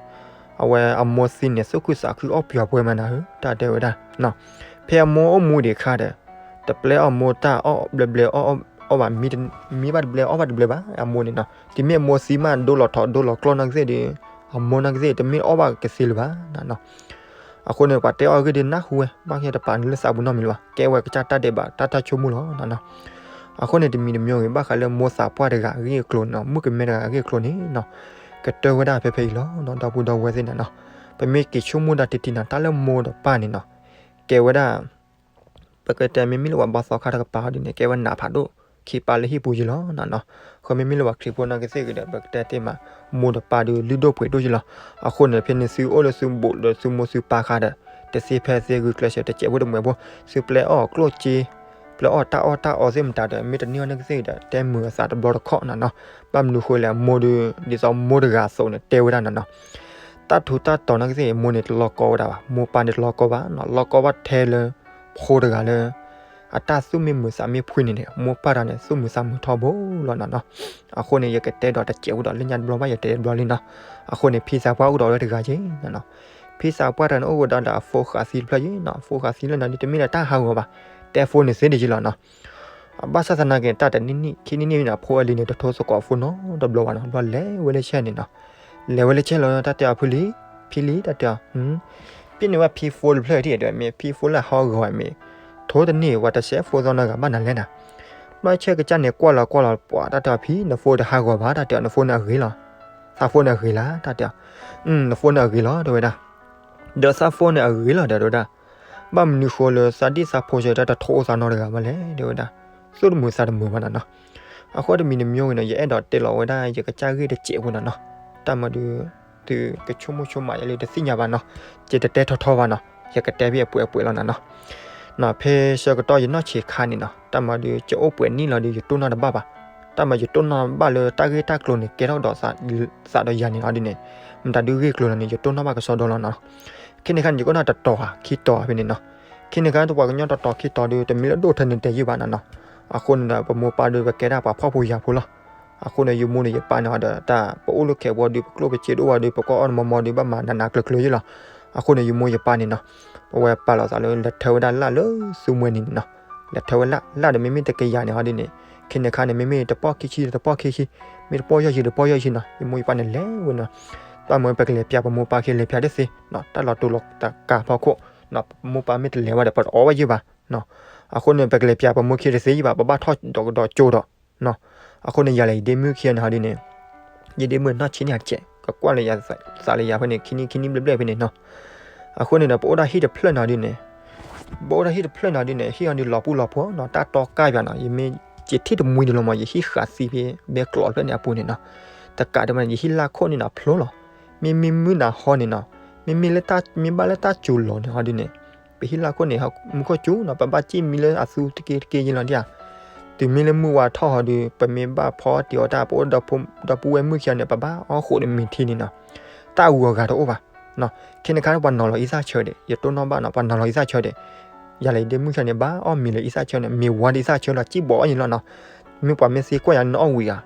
အဝဲအမိၢ်သံန့ၣ် သူၣ်ခုသးခုအီၣ်ပှဲၤပှဲၤမးနၤဧၢ တၢ်တဲဝဲဒၣ် ဖဲအမိၢ်အိၣ်မူဒံးအခါဒီး တပျဲအီၣ်မိၢ်တၢ်အီၣ်ဘျဲဘျဲအီၣ်ဘၣ် မံဘၣ်တဘျဲအီၣ်ဘၣ်တဘျဲဘၣ် အမိၢ်န့ၣ်နီၤ တုၤမ့ၢ်အမိၢ်သံမးဒိလီၤထီၣ်ဒိလီၤကျီၢ်နီၢ်ကသ့ၣ်ဒီး အမိၢ်နီၢ်ကသ့ၣ် တမ့ၢ်အီၣ်ဘၣ်ကသ့လၢၤဘၣ်နီၤ အဃိန့ၣ် ပှၤတဲအီၣ်ဂ့ၢ်ဒ်နၢ်ဟူဝဲ ဘၣ်က့တပာ်နုာ်လၢသးပူၤနီတမံၤလၢၤဘၣ် ကဲဝဲကစၢ်တၢ်ဒဲးဘးတၢ်တၢ်ဆိကမိၣ်လီၤနီၤ အဃိန့ၣ် တမံၤတမံၤဂ့ၤ ဘၣ်ဃးလၢမိၢ်သးပှၢ်တဂၤအဂ့ၢ်အကျိၤန့ၣ်နီၤ မုၣ်ကမဲတဂၤအဂ့ၢ်အကျိၤန့ၣ်နီၤ ကတၢၢ်ဝဲဒၣ်ဖဲဖဲအံၤလီၤနီၤ ဒီပုၢ်ဒီဝဲၢ်သ့ၣ်န့ၣ်နီၤ ပမ့ၢ်က့ၤဆိကမိၣ်ဒၣ်တထံၣ်နီၤ တၢ်လၢမိၢ်ဒီးပၢ်န့ၣ်နီၤ ကဲဝဲဒၣ် ပကတဲမ့မ့ၢ်လၢပှၤဘီသီခါတကပၤအီၤဒ်န့ၣ် ကဲဝဲနးဖးဒိၣ် ခံပၢ်လၢဟံၣ်ပူၤယံၤလီၤနီၤ ဃီမ့မ့ၢ်လၢပှၤခရံာ်ဖိနီၢ်ကသ့ၣ်ဂ့ၤဒီး ပကတဲတ့ၢ်မး မိၢ်ဒီးပၢ်ဒီး လုၢ်ဒိၣ်ပှ့ၤဒိၣ်ယံၤလီၤ အဃိန့ၣ် ဖဲန့ၣ်သုအိၣ်လၢသုဘူးလၢသုမိၢ်သုပၢ်ခါဒီး တသ့ဖဲသ့ဂုာ်ကျဲးစၢးတစဲးဖိတမှဲၤဖိ သုပျဲအီၣ်ကျိၣ်စ့ ပျဲအီၣ်တၢ်အီၣ်တၢ်အီသ့ၣ်မတၤဒီး မ့ၢ်တန့ၢ်အီၣ်နီၢ်ကသ့ၣ်ဂ့ၤဒီး တဲမုာ်အသးတဘျီတခီၣ်နီၤနီၤ ဘၣ်မနုၤဃိလဲၣ် အမိၢ်ဒီး ဒ်သိးမိၢ်တဂၤအသိးန့ၣ် တဲဝဲဒၣ်နီၤနီၤ တၢ်ထူးတၢ်တီၤနီၢ်ကသ့ၣ်ဂ့ၤ မိၢ်န့ၣ်တလီၤကီဝဲဒၣ်ဘၣ် မိၢ်ပၢ်န့ၣ်တလီၤကီဘၣ်နီၤ လီၤကီဘၣ်ထဲလၢ ဖိတဂၤလၢ အတၢ်သူၣ်မ့ၢ်မုာ်သးမ့ၢ်ဖှံန့ၣ်န့ၣ် မိၢ်ပၢ်တဂၤန့ၣ် သူၣ်မုာ်သးမုာ်ထီဘိလီၤနီၤနီၤ အဃိန့ၣ် ယကတဲဒီးတစဲးဖိဒီး လၢညါတဘျီဘၣ် ယတဲတဘျီလံနီၤ အဃိန့ၣ် ဖံသးပှၢ်အိၣ်ကဒီးလၢတဂၤယ့ၣ်နီၤနီၤ ဖံသးပှၢ်တဂၤန့ၣ် အိၣ်ကဒီးဒီးအဖိဃာ်သံတဖျၢၣ်ယ့ၣ်နီၤ အဖိဃာ်သံလၢနီၤ ဒ်တမ့ၢ်လၢတၢ်ဟးဂီၤဘၣ် တဲဖိန့ၣ်သ့ဒ်ယ့ၣ်လီၤနီၤ ဘၣ်ဆၣ်သနာ်က့ တၢ်တနံၣ်နံၣ် ခံနံၣ်နံၣ်န့ၣ် အဖိအလံၤန့ၣ် တထိသကိးအဖိနီတဘျီဘၣ်နီၤ ဘျီလဲၤဝဲလၢဆဲန့ၣ်နီၤ လဲၤဝဲလၢဆဲလီၤ တၢ်တဲအီၤဖုလံ ဖံလံ တၢ်တဲအီၤ ပ့န့ၢ်ဝဲဖံဖိတဖျၢၣ်ထံၣ်ဒီး မ့ၢ်ဖံဖိလၢအဟးဂီၤမ့ၢ် ထိတန့ၢ် ပှၤတစဲးဖိသီနီတဂၤဘၣ်နၤလဲၣ်နၤ ဘျီဆဲကစၢ်န့ၣ် ကွၢ်လီၤကွၢ်လီၤ ပှၤတၢ်တဲအီၤဖံ နဖိတဟးဂီၤဘၣ် တၢ်တဲအီၤ နဖိန့ၣ်အဂ့ၤလီၤ သးဖိန့ၣ်အဂ့ၤလီၤ တၢ်တဲအီၤ နဖိန့ၣ်အဂ့ၤလီၤ တဲဝဲဒၣ် ဒီးသးဖိန့ၣ်အဂ့ၤလီၤဒီး တဲဝဲဒၣ် ဘၣ်မနုၤဃိလၢသးဒံၣ်သးဖိစၢၤတၢ်တထိအိၣ်သးနီတဂၤဘၣ်လဲၣ် တဲဝဲဒၣ် သူၣ်တမုာ်သးတမုာ်ဘၣ်နီၤနီၤ အဃိတမံၤတမံၤဂ့ၤနီၤ ယအဲၣ်ဒိးတဲလီၤဝဲဒၣ် ယကစၢ်ဂ့ၢ်တစဲးဖိနီၤနီၤ တၢ်မၤဒုး သုကဆိကမိၣ်ဆိကမးယၤလၢတသ့ၣ်ညါဘၣ်နီၤ ယတတဲထီထီဘၣ်နီၤ ယကတဲဘၣ်အပှဲၤအပှဲၤလီၤနီၤနီၤ နီၤ ဖဲဆၢကတီၢ်ယနီၢ်ဆံးခါန့ၣ်နီၤ တၢ်မၤဒုး ယအိၣ်ပှဲၤနံၣ်လီၤဒုး ယတိၢ်နီၣ်တဘၣ်ဘၣ် တၢ်မၤယတိၢ်နီၣ်ဘၣ်လၢတၢ်ဂ့ၢ်တၢ်ကျိၤန့ၣ် ကဲထီၣ်ဒီးသးဒီးယၤန့ၣ်လီၤဒုးန့ၣ် မတၤဒုးဂ့ၢ်ကျိၤလီၤန့ၣ် ယတိၢ်နီၣ်ဘၣ်ကစီဒီလီၤနီၤ ခဲန့ၣ်ခါန့ၣ် ယကအိၣ်နီၢ်တတီၤဧါ ခံတီၤဧါဖဲန့ၣ်နီၤ ခဲန့ၣ်ခါန့ၣ် ပှၤကညီတတီၤခံတီၤဒုး တမ့ၢ်လၢဒိၣ်ထဲန့ၣ်တဲယုၢ်ဘၣ်နီၤနီၤ အဃိန့ၣ်ဒီး ပမိၢ်ပၢ်ဒုး ပကဲဒၣ်ပှၤဖှီၣ်ဖိယာ်ဖိလီၤ အဃိန့ၣ် ယမိၢ်န့ၣ်ယပၢ်န့ၣ်ဒီး တၢ်ပအိၣ်လၢခဲးဘိဒုး ပကျိၣ်ပစ့တအိၣ်ဘၣ်ဒုး ပကအီၣ်နမီမီဒုး ဘၣ်မၤနးနးကျၢၤကျၢၤယုၢ်လီၤ အဃိန့ၣ် ယမိၢ်ယပၢ်န့ၣ်နီၤ ပဝဲပာ်လီၤသးလၢ လဲၤထၢဝဲဒၣ်လၢ်လၢသူမှဲန့ၣ်န့ၣ်နီၤ လဲၤထၢဝဲလၢ် လၢ်ဒီးမ့မ့ၢ်တကယၤန့ၣ်ဟီဒ်န့ၣ် ခဲန့ၣ်ခါန့ၣ် မ့မ့ၢ်တပီၢ်ခံဆံဒီးတပီၢ်ခံဆံ မ့ၢ်တပီၢ်ယဲၢ်ဆံဒီးတပီၢ်ယဲၢ်ဆံနီၤ ယမိၢ်ယပၢ်န့ၣ်လဲၤဝဲနီၤ ဘၣ်မ့ၢ်ပကလဲၤပျး ပမိၢ်ပၢ်ကလဲၤပျးတသ့နီၤ တၢ်လီၤတူာ်လီၤကာ်ဖီခိၣ်နီၤ ပမိၢ်ပၢ်မ့ၢ်တလဲၤဘၣ်ဒီး ပတအီၣ်ဘၣ်ယုၢ်ဘၣ်နီၤ အဃိန့ၣ် ပကလဲၤပၠးပမိၢ်ခံတသ့ယဘၣ်, ပဘၣ်ထီၣ်ဒီးကဒီးကၠိဒီး, အဃိန့ၣ် ယၤလဲၤယဒ့မုၣ်ခံဂၤန့ၣ်ဟီဒ်န့ၣ်, ယဒ့မုၣ်နီၢ်ဆံးန့ၢ်အကဲး ကကွၢ်လၢယၤသးလၢယၤဖဲန့ၣ် ခံနံၣ်ခံနံၣ်ဘျဲၣ်ဘျဲၣ်ဖဲန့ၣ်နီၤ. အဃိန့ၣ်ဒီး ပအိၣ်ဒၣ်ဟံၣ်တဖျၢၣ်န့ၣ်ဟီဒ်န့ၣ်, ပအိၣ်ဒၣ်ဟံၣ်တဖျၢၣ်န့ၣ်ဟီဒ်န့ၣ် ဟံၣ်အီၤဒုးလီၤပူၤလီၤဖှီၣ်နီၤ, တၢ်တီကၢ်ပၠးနီၤ, ယမ့ၢ်ယထံၣ်တမှံဒံးလီၤမး ယဟံၣ်ဃးသံဖဲ ဘဲကျိးဖျၢၣ်န့ၣ်အပူၤန့ၣ်နီၤ. တကးဒံးဘၣ်န့ၣ် ယဟံၣ်လၢခိၣ်န့ၣ်နီၤ ဖျိလီၤ. မ့မ့ၢ်မုၢ်နၤဟီန့ၣ်နီၤ, မ့မ့ၢ်လၢတၢ် မ့ၢ်ဘၣ်လၢတၢ်စူၤလီၤန့ၣ်ဟီဒ်န့ၣ်, ပဟံၣ်လၢခိၣ်န့ၣ် မူခိၣ်စူၤနီၤ, ပဘၣ်စံၣ်မံလၢအသူတက့တက့ယဲလီၤဒ်ဧါ. တုၤမ့ၢ်လၢမုၢ်ဝါထီၣ်ဟီဒုး ပမ့ၢ်ဘၣ်ဖီအီၣ်တ့ၤအီၣ်တၢ် ပအိၣ်ဒီပုၢ်ဝဲၢ်မုၣ်ခံဂၤန့ၣ် ပဘၣ်အီၣ်ဃိးဒီးမ့ၤထံန့ၣ်နီၤ, တၢ်ဂုၤအဂၤတအိၣ်ဘၣ်. ခဲန့ၣ်ခါပှၤနီၤလီၤအံသၣ်ဆၢဒံး ယတိၢ်နီၣ်ဘၣ်နီၤ, ပှၤနီၤလီၤအံသၣ်ဆၢဒံး, ယၤလဲၤယဒ့မုၣ်ခံဂၤန့ၣ် ဘၣ်အီၣ်မ့ၤလၢအံသၣ်ဆၢန့ၣ် မ့ၤဝါဒီးအံသၣ်ဆၢလီၤ စံၣ်ဘီအီၣ်ယဲလီၤနီၤ. မ့ၢ်ပှၤမ့ၢ်သံကွၢ်ယၤန့ၣ် နအီၣ်ဝံၤဧါ,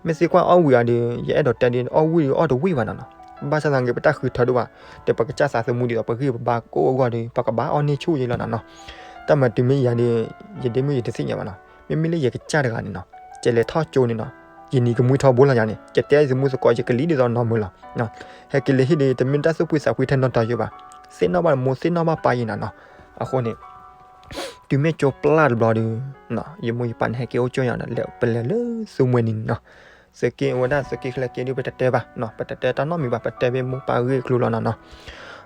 မ့ၢ်သံကွၢ်အီၣ်ဝံၤဧါဒီး ယအဲၣ်ဒိးတဲဒ်အီၣ်ဝံၤဒီးအီၣ်တဝံၤဘၣ်နီၤနီၤ. ဘၣ်ဆၣ်သနာ်က့ ပတၢ်ဃုထၢဒိၣ်ဘၣ်, ဒီးပကစၢ်သးသမူဒ်သိး ပဂံၢ်ပဘါကအိၣ်အဂီၢ်ဒီး ပကဘၣ်အီၣ်န့ၢ်ဆူၣ်ယဲလီၤနီၤနီၤ. တၢ်မၤတုၤမ့ၢ်ယၤဒီး ယဒ့မုၣ်ယတသ့ၣ်ညါဘၣ်နီၤ, မ့မ့ၢ်လၢယကစၢ်တဂၤန့ၣ်နီၤ, ယလဲၤထီၣ်ကၠိန့ၣ်နီၤ, ယနံၤကမှံထီဘိလီၤယၤန့ၣ် ယတဲသမူသကိး ယကလံၤဒ်သိးနီၢ်မုၢ်လီၤ. ဟဲက့ၤလၢဟံၣ်ဒီး တမ့ၢ်တၢ်သူၣ်ဖှံသးဖှံထဲနီၢ်တီၤယိာ်ဘၣ်, သ့ၣ်နီၣ်ဘၣ်မိၢ် သ့ၣ်နီၣ်ဘၣ်ပၢ်ယဲနီၤနီၤ. အဃိန့ၣ် တုၤမ့ၢ်ကၠိပျၢ်တဘျီဒီး ယမိၢ်ယပၢ်န့ၣ် ဟဲက့ၤအိၣ်ကၠိယၤဒီး ပလဲၤလၢသူမှဲနံၤန့ၣ်နီၤ. သုးက့အဝဲဒၣ် သုးက့ချၢက့ဒီး ပတတဲဘၣ်နီၤ, ပတတဲတၢ်နီတမံၤဘၣ်, ပတဲဖဲမိၢ်ပၢ်ဂ့ၢ်ကျိၤလီၤနီၤနီၤ.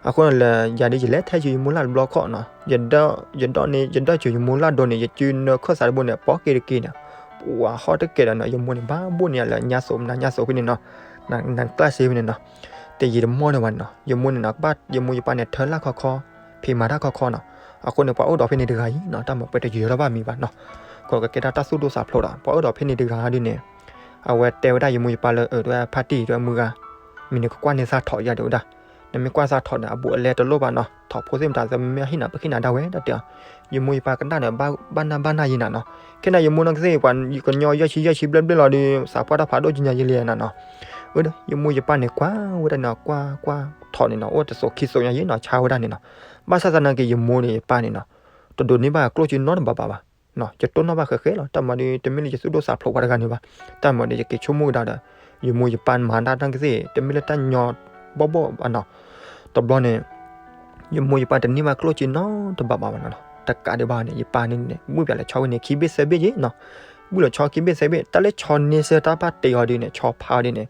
အဃိန့ၣ်လၢယၤဒီး ယလဲၤထဲဆူယမိၢ်လၢ်တဘျီခီနီၤ, ယဒၢန့ၣ် ယဒၢစူၤယမိၢ်လၢ်ဒိန့ၣ် ယစုနၢခၢၣ်သးတဘိန့ၣ် ပိာ်က့ၤတက့ၤန့ၣ်, ပှၤဟီၣ်တကဲဒီးနီၤ ယမိၢ်န့ၣ် ဘၣ်ဘိၣ်န့ၢ်ယၤလၢညါသိးမနၤညါသိးဖဲန့ၣ်နီၤ, နကျၢ်စ့ဖဲန့ၣ်နီၤ, တယံာ်တမီၢ်န့ၣ်ဘၣ်န့ၣ်နီၤ, ယမိၢ်န့ၣ်နီၤ ကဘၣ်ယမိၢ်ယပၢ်န့ၣ် ထၢလၢ်ခီခီ, ဖံးမၤတၢ်ခီခီနီၤ. အဃိန့ၣ် ပှၤအိၣ်ဒီးဖဲန့ၣ်တဂၤအံၤနီၤ, တၢ်မၤပှဲၤတယုာ်ထီၣ်ဘၣ်မံၤဘၣ်နီၤ, ကကဲတၢ်တၢ်သူၣ်ဒိၣ်သးဖျိးဒီး ပှၤအိၣ်ဒီးဖဲန့ၣ်တဂၤဒ်န့ၣ်, အဝဲတဲဝဲဒၣ်ယမိၢ်ယပၢ်လၢ အၢ တဝဲဖါတံၢ်တဝဲမုၢ်ဂၤ, မ့ၢ်နကကွၢ်န့ၢ်သးထိးယၤဒံးဝဲဒၣ်, နမ့ၢ်ကွၢ်သးထိးန့ၣ် အဘူးအလဲတလိၣ်ဘၣ်နီၤ, ထိးဖိသ့ၣ်မတၤ သမ့ၢ်ဟ့ၣ်နၤ ပဟ့ၣ်နၤဒၣ်ဝဲဒၣ်တဲအီၤ. ယမိၢ်ယပၢ်ကနၣ်ဒီး ဘၣ်နၢ်ဘၣ်နၢ်ယဲနီၤနီၤ, ခဲန့ၣ်ယမိၢ်နီၢ်ကသ့ၣ် ပှၤကညီယဲၢ်ဆံယဲၢ်ဆံဘျဲၣ်ဘျဲၣ်လီၤဒီး သးပှၢ်တၢ်ဖးဒိၣ်ကညါယဲလံနီၤနီၤ. အၢ ယမိၢ်ယပၢ်န့ၣ် ကွၢ်ဝဲဒၣ်န့ၣ် ကွၢ်ကွၢ်ထိးန့ၣ်နီၤ အိၣ်တသိးခံသိးညါယဲနီၤ ဆါဝဲဒၣ်န့ၣ်နီၤ. ဘၣ်ဆၣ်သနာ်က့ ယမိၢ်န့ၣ်ယပၢ်န့ၣ်နီၤ တဒိးန့ၢ်ဘၣ်ကျိၣ်စ့နီတဘးဘၣ်ဘၣ်. ယတိၢ်နီၣ်ဘၣ်ဃဲဃဲလီၤ, တၢ်မၤဒီး တမ့ၢ်လၢယသူၣ်ဒိၣ်သးဖျိးပှၤတဂၤန့ၣ်ဘၣ်, တၢ်မၤဒီး ယက့ၤဆိကမိၣ်ကဒါဒီး ယမိၢ်ယပၢ်မၤတၢ်နီၢ်ကသ့ၣ် တမ့ၢ်လၢတၢ်ညီဘီၣ်ဘီၣ်ဘၣ်နီၤ. တဘျီန့ၣ် ယမိၢ်ယပၢ်တန့ၢ်ဘၣ်ကျိၣ်စ့နီတဘးဘၣ်ဘၣ်နီၤနီၤ. တကးဒံးဘၣ်န့ၣ် ယပၢ်န့ၣ်န့ၣ် ဘုၣ်ပၠးလၢဆီဝဲန့ၣ် ခံဘ့ၣ်သၢဘ့ၣ်ယဲနီၤ, ဘုၣ်လီၤဆီခံဘ့ၣ်သၢဘ့ၣ်, တၢ်လၢဆီန့ဆၢၣ်တၢ်ဘၣ်တ့အီၤဒ်န့ၣ် ဆီဖါအီၤဒ်န့ၣ်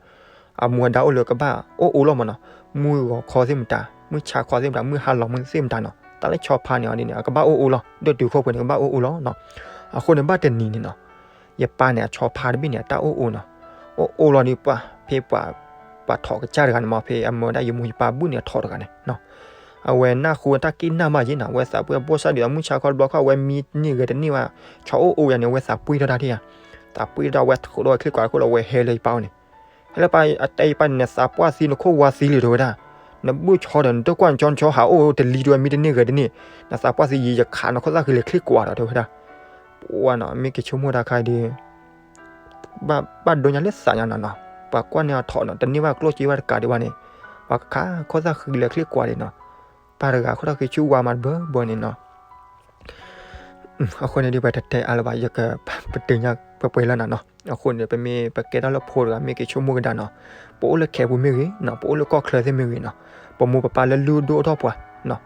အမူအဒါအိၣ်လၢကဘၣ်အိၣ်အူလီၤမးနီၤ. မုၢ်ဂီၤခီသ့ၣ်မတၤ, မုၢ်ဆါခီသ့ၣ်မတၤ, မုၢ်ဟါလီၤမုၢ်သ့ၣ်မတၤနီၤ, တၢ်လၢဆီဖါန့ၣ်အီၤဒ်န့ၣ် အကဘၣ်အိၣ်အူလီၤ, ဒီးတုၤခိၣ်ပှဲၤန့ၣ် ကဘၣ်အိၣ်အူလီၤနီၤ. အဃိန့ၣ် ဘၣ်တနံၤန့ၣ်နီၤ ယပၢ်န့ၣ် အဆီဖါတဘ့ၣ်န့ၣ် အတၢ်အိၣ်အူနီၤ, အိၣ်အူလီၤဒီး ပှၤဖဲပှၤ ပှၤထိးကစၢ်တဂၤန့ၣ်မး ဖဲအမၢဝဲဒၣ်ယမိၢ်ယပၢ်ဘုၣ်န့ၣ် အထိးတဂၤန့ၣ်နီၤ. အဝဲနၢ်ဟူတၢ်က့ၣ်နၢ်မးယဲနီၤ, အဝဲသးပှၢ်ဘိၣ်စၢ်ဒုး အမုၢ်ဆါခီတဘျီခီ အဝဲမံန့ၢ်ဂဲၤတန့ၢ်ဘၣ်, ဆီအိၣ်အူယၤန့ၣ် အဝဲသးပှ့ၤထီၣ်တၢ်ထံၣ်ယၤ, သးပှ့ၤထီၣ်တၢ် အဝဲသးဒိၣ်ဝဲချ့ကွၢ်ခိၣ်လီၤ အဝဲဟဲလၢယပၢ်အိၣ်န့ၣ် ဟဲလၢပၢ် အတဲယပၢ်န့ၣ် နသးပှၢ်သံ နခိၣ်ဝါသံလံ တဲဝဲဒၣ်, နဘုၣ်ဆီဒီး နတကွၢ်နဆီ နဆီဟးအိၣ်တလံၤ တဲဝဲ မံတန့ၢ်ဂဲၤတန့ၢ်, နသးပှၢ်သံ ယံာ်ယခးနခိၣ်သၣ်ဃံလဲၤချ့ကွၢ်ဒီး တဲဝဲဒၣ်. ပှၤနီၤ မ့ၢ်က့ၤဆိကမိၣ်တၢ်ခါအံၤဒီး ဘၣ်ဒိညါလၢသးညါနီၤနီၤ, ပှၤကွၢ်န့ၢ်အီၤထိးနီၤ တန့ၢ်ဘၣ်ကျိၣ်စ့ဘၣ်တကးဒံးဘၣ်န့ၣ်, ပှၤကခးခိၣ်သၣ်ဃံလဲၤချ့ကွၢ်ဒံးနီၤ, ပၢ်တဂၤခိၣ်သၣ်ဃံဆူၣ်ဝါမးတဘၢဘၢန့ၣ်နီၤ. အဃိန့ၣ်ဒီး ပတတဲအါလၢၤဘၣ် ယကပတုာ်ညါပှဲၤပှဲၤလၢနီၤနီၤ. အဃိန့ၣ် ပမ့ၢ်ပကဲထီၣ်လၢဖိတဂၤ မ့ၢ်က့ၤဆိကမိၣ်ကဒါနီၤ, ပအိၣ်လၢခဲပူၤမ့ၢ်ဂ့ၤနီၤ, ပအိၣ်လၢကီၢ်ချၢသ့ၣ်မ့ၢ်ဂ့ၤနီၤ, ပမိၢ်ပပၢ်လၢလုၢ်ဒိၣ်ထီၣ်ပှၤနီၤ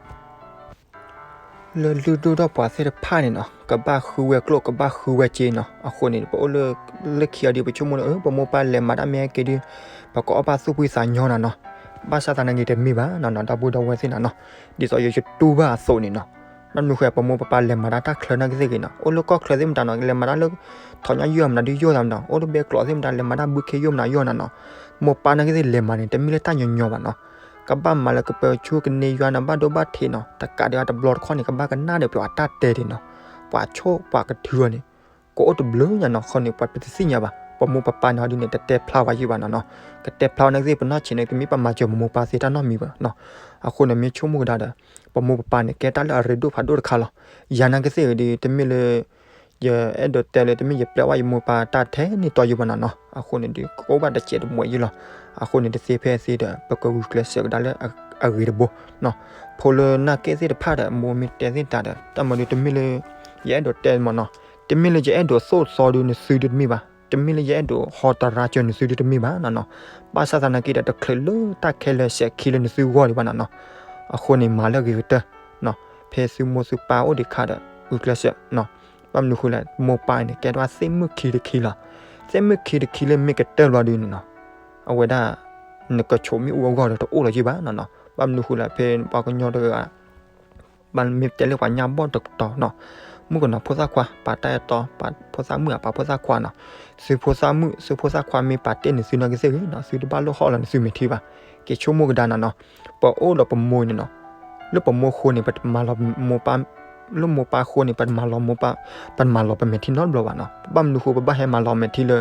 လၢလုၢ်ဒိၣ်ထီၣ်ပှၤသ့ၣ်တဖၣ်န့ၣ်နီၤ ကဘၣ်ဃုဝဲကျိၣ် ကဘၣ်ဃုဝဲစ့နီၤ. အဃိန့ၣ် ပအိၣ်လၢ လၢခံအီၤဒီး ပဆိကမိၣ်လၢ အၢ ပမိၢ်ပပၢ်လဲၤမၤတၢ်မ့ၢ်ဟဲက့ၤဒီး ပကအီၣ်ဘၣ်သူၣ်ဖှံသးညီနီၤနီၤ. ဘၣ်ဆၣ်သနာ်က့တမ့ၢ်ဘၣ်နီၤနီၤ ဒီပုၢ်ဒီဝဲၢ်သ့ၣ်နီၤနီၤ. ဒ်သိးယတူၢ်ဘၣ်အသိးန့ၣ်နီၤ, ဘၣ်မနုၤဃိ ပမိၢ်ပပၢ်လဲၤမၤတၢ်တၢ်ချၢနာ်က့သ့ၣ်ဂ့ၤနီၤ, အိၣ်လၢကီၢ်ချၢသ့ၣ်မတၤနီၤ လဲၤမၤတၢ်လၢ ထိးညါယိာ်မတၤဒုးယိာ်သးမတၤ, အိၣ်လၢဘဲကျိးသ့ၣ်မတၤ လဲၤမၤတၢ်ဘုခ့ယိာ်မတၤယိာ်နီၤနီၤ. မိၢ်ပၢ်နာ်က့သ့ၣ်လဲၤမၤန့ၣ် တမ့ၢ်လၢတၢ်ညီညီဘၣ်နီၤ. ကဘၣ်မၤလၢကပၢၤဆူကန့ၢ်ယွၤန့ၣ် ဘၣ်ဒိဘၣ်ထံးနီၤ, တကးဒံးဘၣ်တဘျီတခီၣ်န့ၣ် ကဘၣ်ကနၣ်ဒီးပှၤတၢ်တဲဒံးနီၤ, ပှၤဆိၣ်ပှၤကထုအီၤန့ၣ် ကအိၣ်တဘျုးညါနီၤ. အဃိန့ၣ် ပှၤပတသ့ၣ်ညါဘၣ်, ပမိၢ်ပပၢ်န့ၣ်ဟီဒ်န့ၣ် တတဲဖျါဝဲယံၤဘၣ်နီၤနီၤ. ကတဲဖျါဝဲနာ်က့သ့ၣ် ပနီၢ်ဆံးန့ၣ် ကမ့ၢ်ပမၤစၢၤပမိၢ်ပၢ်သ့တၢ်နီတမံၤဘၣ်နီၤ. အဃိန့ၣ် မ့ၢ်ဆိကမိၣ်ကဒါဒီး ပမိၢ်ပပၢ်န့ၣ် ကဲတၢ်လၢအရ့ဒိၣ်ဖးဒိၣ်တခါလီၤ. ယၤနာ်က့သ့ၣ်ဒီး တမ့ၢ်လၢ ယအဲၣ်ဒိးတဲလၢ တမ့ၢ်ယပျဲဝဲယမိၢ်ပၢ်တၢ်ထဲန့ၣ်တီယိာ်ဘၣ်နီၤနီၤ. အဃိန့ၣ်ဒီး ကအိၣ်ဘၣ်တစဲးတမှဲးယံၤလီၤ. အဃိန့ၣ် တသ့ဖဲသ့ဒီး ပကဂုာ်ကျဲးစၢးကဒါလၢအဂ့ၤတဘိနီၤ. ဖိလၢနာ်က့သ့ၣ်တဖၣ်ဒီး မိၢ်မ့ၢ်တဲသ့ၣ်တဖၣ်ဒီး တၢ်မၤဒုး တမ့ၢ်လၢ ယအဲၣ်ဒိးတဲမးနီၤ, တမ့ၢ်လၢယအဲၣ်ဒိးသိၣ်သီဒုးနသုဒုးတမ့ၢ်ဘၣ်, တမ့ၢ်လၢယအဲၣ်ဒိးဟီတရါစၢၤနသုဒုးတမ့ၢ်ဘၣ်နီၤနီၤ. ဘၣ်ဆၣ်သနာ်က့ဒီး တချုးလၢတၢ်ခဲလၢာ်စဲးခံလၢနသုဂီၢ်ဒံးဘၣ်နီၤနီၤ. အဃိန့ၣ် မၤလၢအဂ့ၤကတၢၢ်နီၤ. ဖဲသုမိၢ်သုပၢ်အိၣ်ဒံးခါဒီး ကျဲးစၢးနီၤ. ဘၣ်မနုၤဃိလဲၣ် မိၢ်ပၢ်အံၤန့ၣ် ကဲထီၣ်သ့ၣ်မုၣ်ခံတခံလီၤ. သ့ၣ်မုၣ်ခံတခံလၢမ့ၢ်ကတၢၢ်ဘျီဒုန့ၣ်နီၤ, အဝဲဒၣ် နကဆိးမ့ၣ်အူအဂီၢ်ဒီးတအိၣ်လီၤယံၢ်ဘၣ်နီၤနီၤ. ဘၣ်မနုၤဃိလဲၣ် ဖဲပှၤကညီတဂၤ ဘၣ်မ့ၢ်တဲလၢပှၤညၣ်ဘီၣ်တကတီၤနီၤ, မုၣ်ကနီၤဖိသၣ်ခွါ ပာ်တၢ်အဲၣ်တီ ပာ်ဖိသၣ်မုၣ် အပာ်ဖိသၣ်ခွါနီၤ, သုဖိသၣ်မုၣ် သုဖိသၣ်ခွါမ့ၢ်ပာ်တ့ၢ်န့ၢ်သုနာ်က့သ့ၣ်ဂ့ၤနီၤ, သုတဘၣ်လိၣ်ဟီၣ်လီၤန့ၢ်သုမဲာ်ထံဘၣ်. က့ၤဆိကမိၣ်ကဒါနီၤနီၤ, ပအိၣ်ဒီးပမိၢ်န့ၣ်နီၤ, လၢပမိၢ်ဃိန့ၣ် ပတမၤလီၤမိၢ်ပၢ်, လၢမိၢ်ပၢ်ဃိန့ၣ် ပတမၤလီၤမိၢ်ပၢ်, ပတမၤလီၤပမဲာ်ထံနီတဘျီဘၣ်နီၤ. ဘၣ်မနုၤဃိပဘၣ်ဟဲမၤလီၤမဲာ်ထံလၢ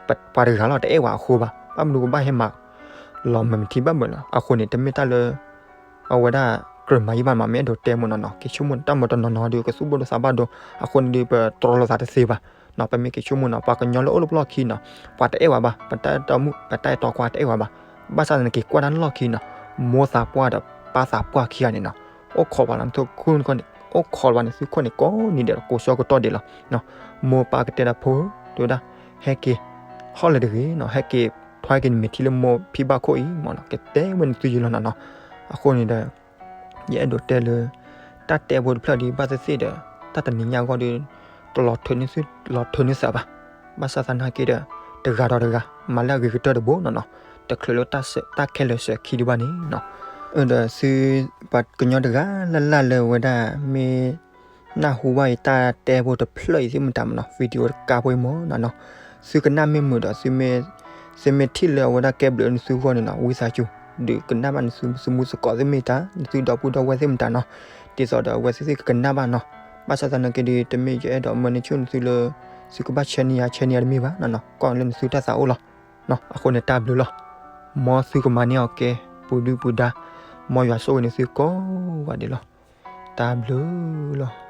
ပှၤတဂၤလီၤတအဲၣ်ဝဲအဃိဘၣ်. ဘၣ်မနုၤပဘၣ်ဟဲမၤလီၤမဲာ်ထံဘၣ်မုာ်လီၤ. အဃိန့ၣ် တမ့ၢ်တၢ်လၢ အဝဲဒၣ်ကြၢးမၤယံာ်ဘၣ်မး မ့ၢ်အဲၣ်ဒိးတဲမ့ၢ်နီၤနီၤ. က့ၤဆိကမိၣ်န့ၣ် တၢ်မၤတနီၤနီၤဒီး ကသူၣ်ဘိဒိသးဘၣ်ဒိ, အဃိန့ၣ်ဒီး ပတြီလိာ်သးတသ့ဘၣ်နီၤ. ပမ့ၢ်က့ၤဆိကမိၣ်နီၤ ပှၤကညီလၢအိၣ်လၢပလီၢ်ခံနီၤ, ပှၤတအဲၣ်ဝဲဘၣ်, ပတၢ်အဲၣ်တီမုၣ် ပတၢ်အဲၣ်တီခွါတအဲၣ်ဝဲဘၣ်. ဘၣ်ဆၣ်သနာ်က့ ကွၢ်တၢ်လီၢ်ခံနီၤ, မိၢ်သးပှၢ်ဒီးပၢ်သးပှၢ်ခံဂၤန့ၣ်နီၤ, အိၣ်ခိးပှၤလီၤနသုခိၣ်န့ၣ်, အိၣ်ခိးပှၤန့ၣ်သုခိၣ်န့ၣ်ကိးနံၤဒဲး ကိးဆၢကတီၢ်ဒဲးလီၤ. မိၢ်ပၢ်ကတဲဒီးဖိ တဲဝဲဒၣ် ဟဲက့ၤ ဟီၣ်လၢၤတဂ့ၤနီၤ, ဟဲက့ၤ ထွါက့ၤနမဲာ်ထံလၢမိၢ်ဖံဘၣ်ခိၣ်အံၤမ့ၢ်နီၤ, ကတဲဝဲန့ၣ်သုယံာ်လီၤနီၤနီၤ. အဃိန့ၣ်ဒီး ယအဲၣ်ဒိးတဲလၢ တၢ်တဲဖိတဖျၢၣ်ဒ်ဘၣ်သ့ၣ်သ့ၣ်ဒီး တၢ်တနံၤညါအဂီၢ်ဒီး တလီၤထၢန့ၢ်သု, လီၤထၢန့ၢ်သးဘၣ်. ဘၣ်ဆၣ်သနာ်က့ဒီး တဂၤဒီးတဂၤ မၤလၢအဂ့ၤကတၢၢ်တဘိနီၤနီၤ, တချုးလၢတၢ်ခဲလၢာ်စဲၤခံဒံးဘၣ်န့ၣ်နီၤ. အဒီးသု ပှၤကညီတဂၤလၢ်လၢ်လၢအဝဲဒၣ် မ့ၢ် နၢ်ဟူဘၣ်ယတၢ်တဲဖိတဖျၢၣ်အံၤသ့ၣ်မတၤမ့ၢ်နီၤ, video တကါဖိအံၤမ့ၢ်နီၤနီၤ, သုကနၣ်မ့ၢ်မုာ်ဒီး သုမ့ၢ်ထံၣ်လၢအဝဲဒၣ်ကဲဘျုးနသုအဂီၢ်န့ၣ်နီၤ, ဝံသးစူၤ ဒုးကနၣ်ဘၣ်နသုမူသကိးသ့ၣ်မ့ၢ်တၢ်, နသုဒီပုၢ်ဒီဝဲၢ်သ့ၣ်မတၤနီၤ, ဒ်သိးဒီးအဝဲသ့ၣ်သ့ၣ်ကကနၣ်ဘၣ်နီၤ. ဘၣ်ဆၣ်သနာ်က့ဒီး တမ့ၢ်ယအဲၣ်ဒိးမၢန့ၢ်ဆူၣ်နသုလၢ သုကဘၣ်ဆဲးန့ၢ်ယၤ ဆဲးန့ၢ်ယၤတမ့ၢ်ဘၣ်နီၤနီၤ, ကီၢ်လၢနသုတၢ်သးအိၣ်လီၤ. အဃိန့ၣ်တၢ်ဘျုးလီၤ. မ်သုကမၤန့ၢ်အီၤကဲ ပူၤဒုၣ်ပူၤဒါ, မ်ယွၤဆိၣ်ဂ့ၤနသုကိးဂၤဒဲးလီၤ. တၢ်ဘျုးလီၤ.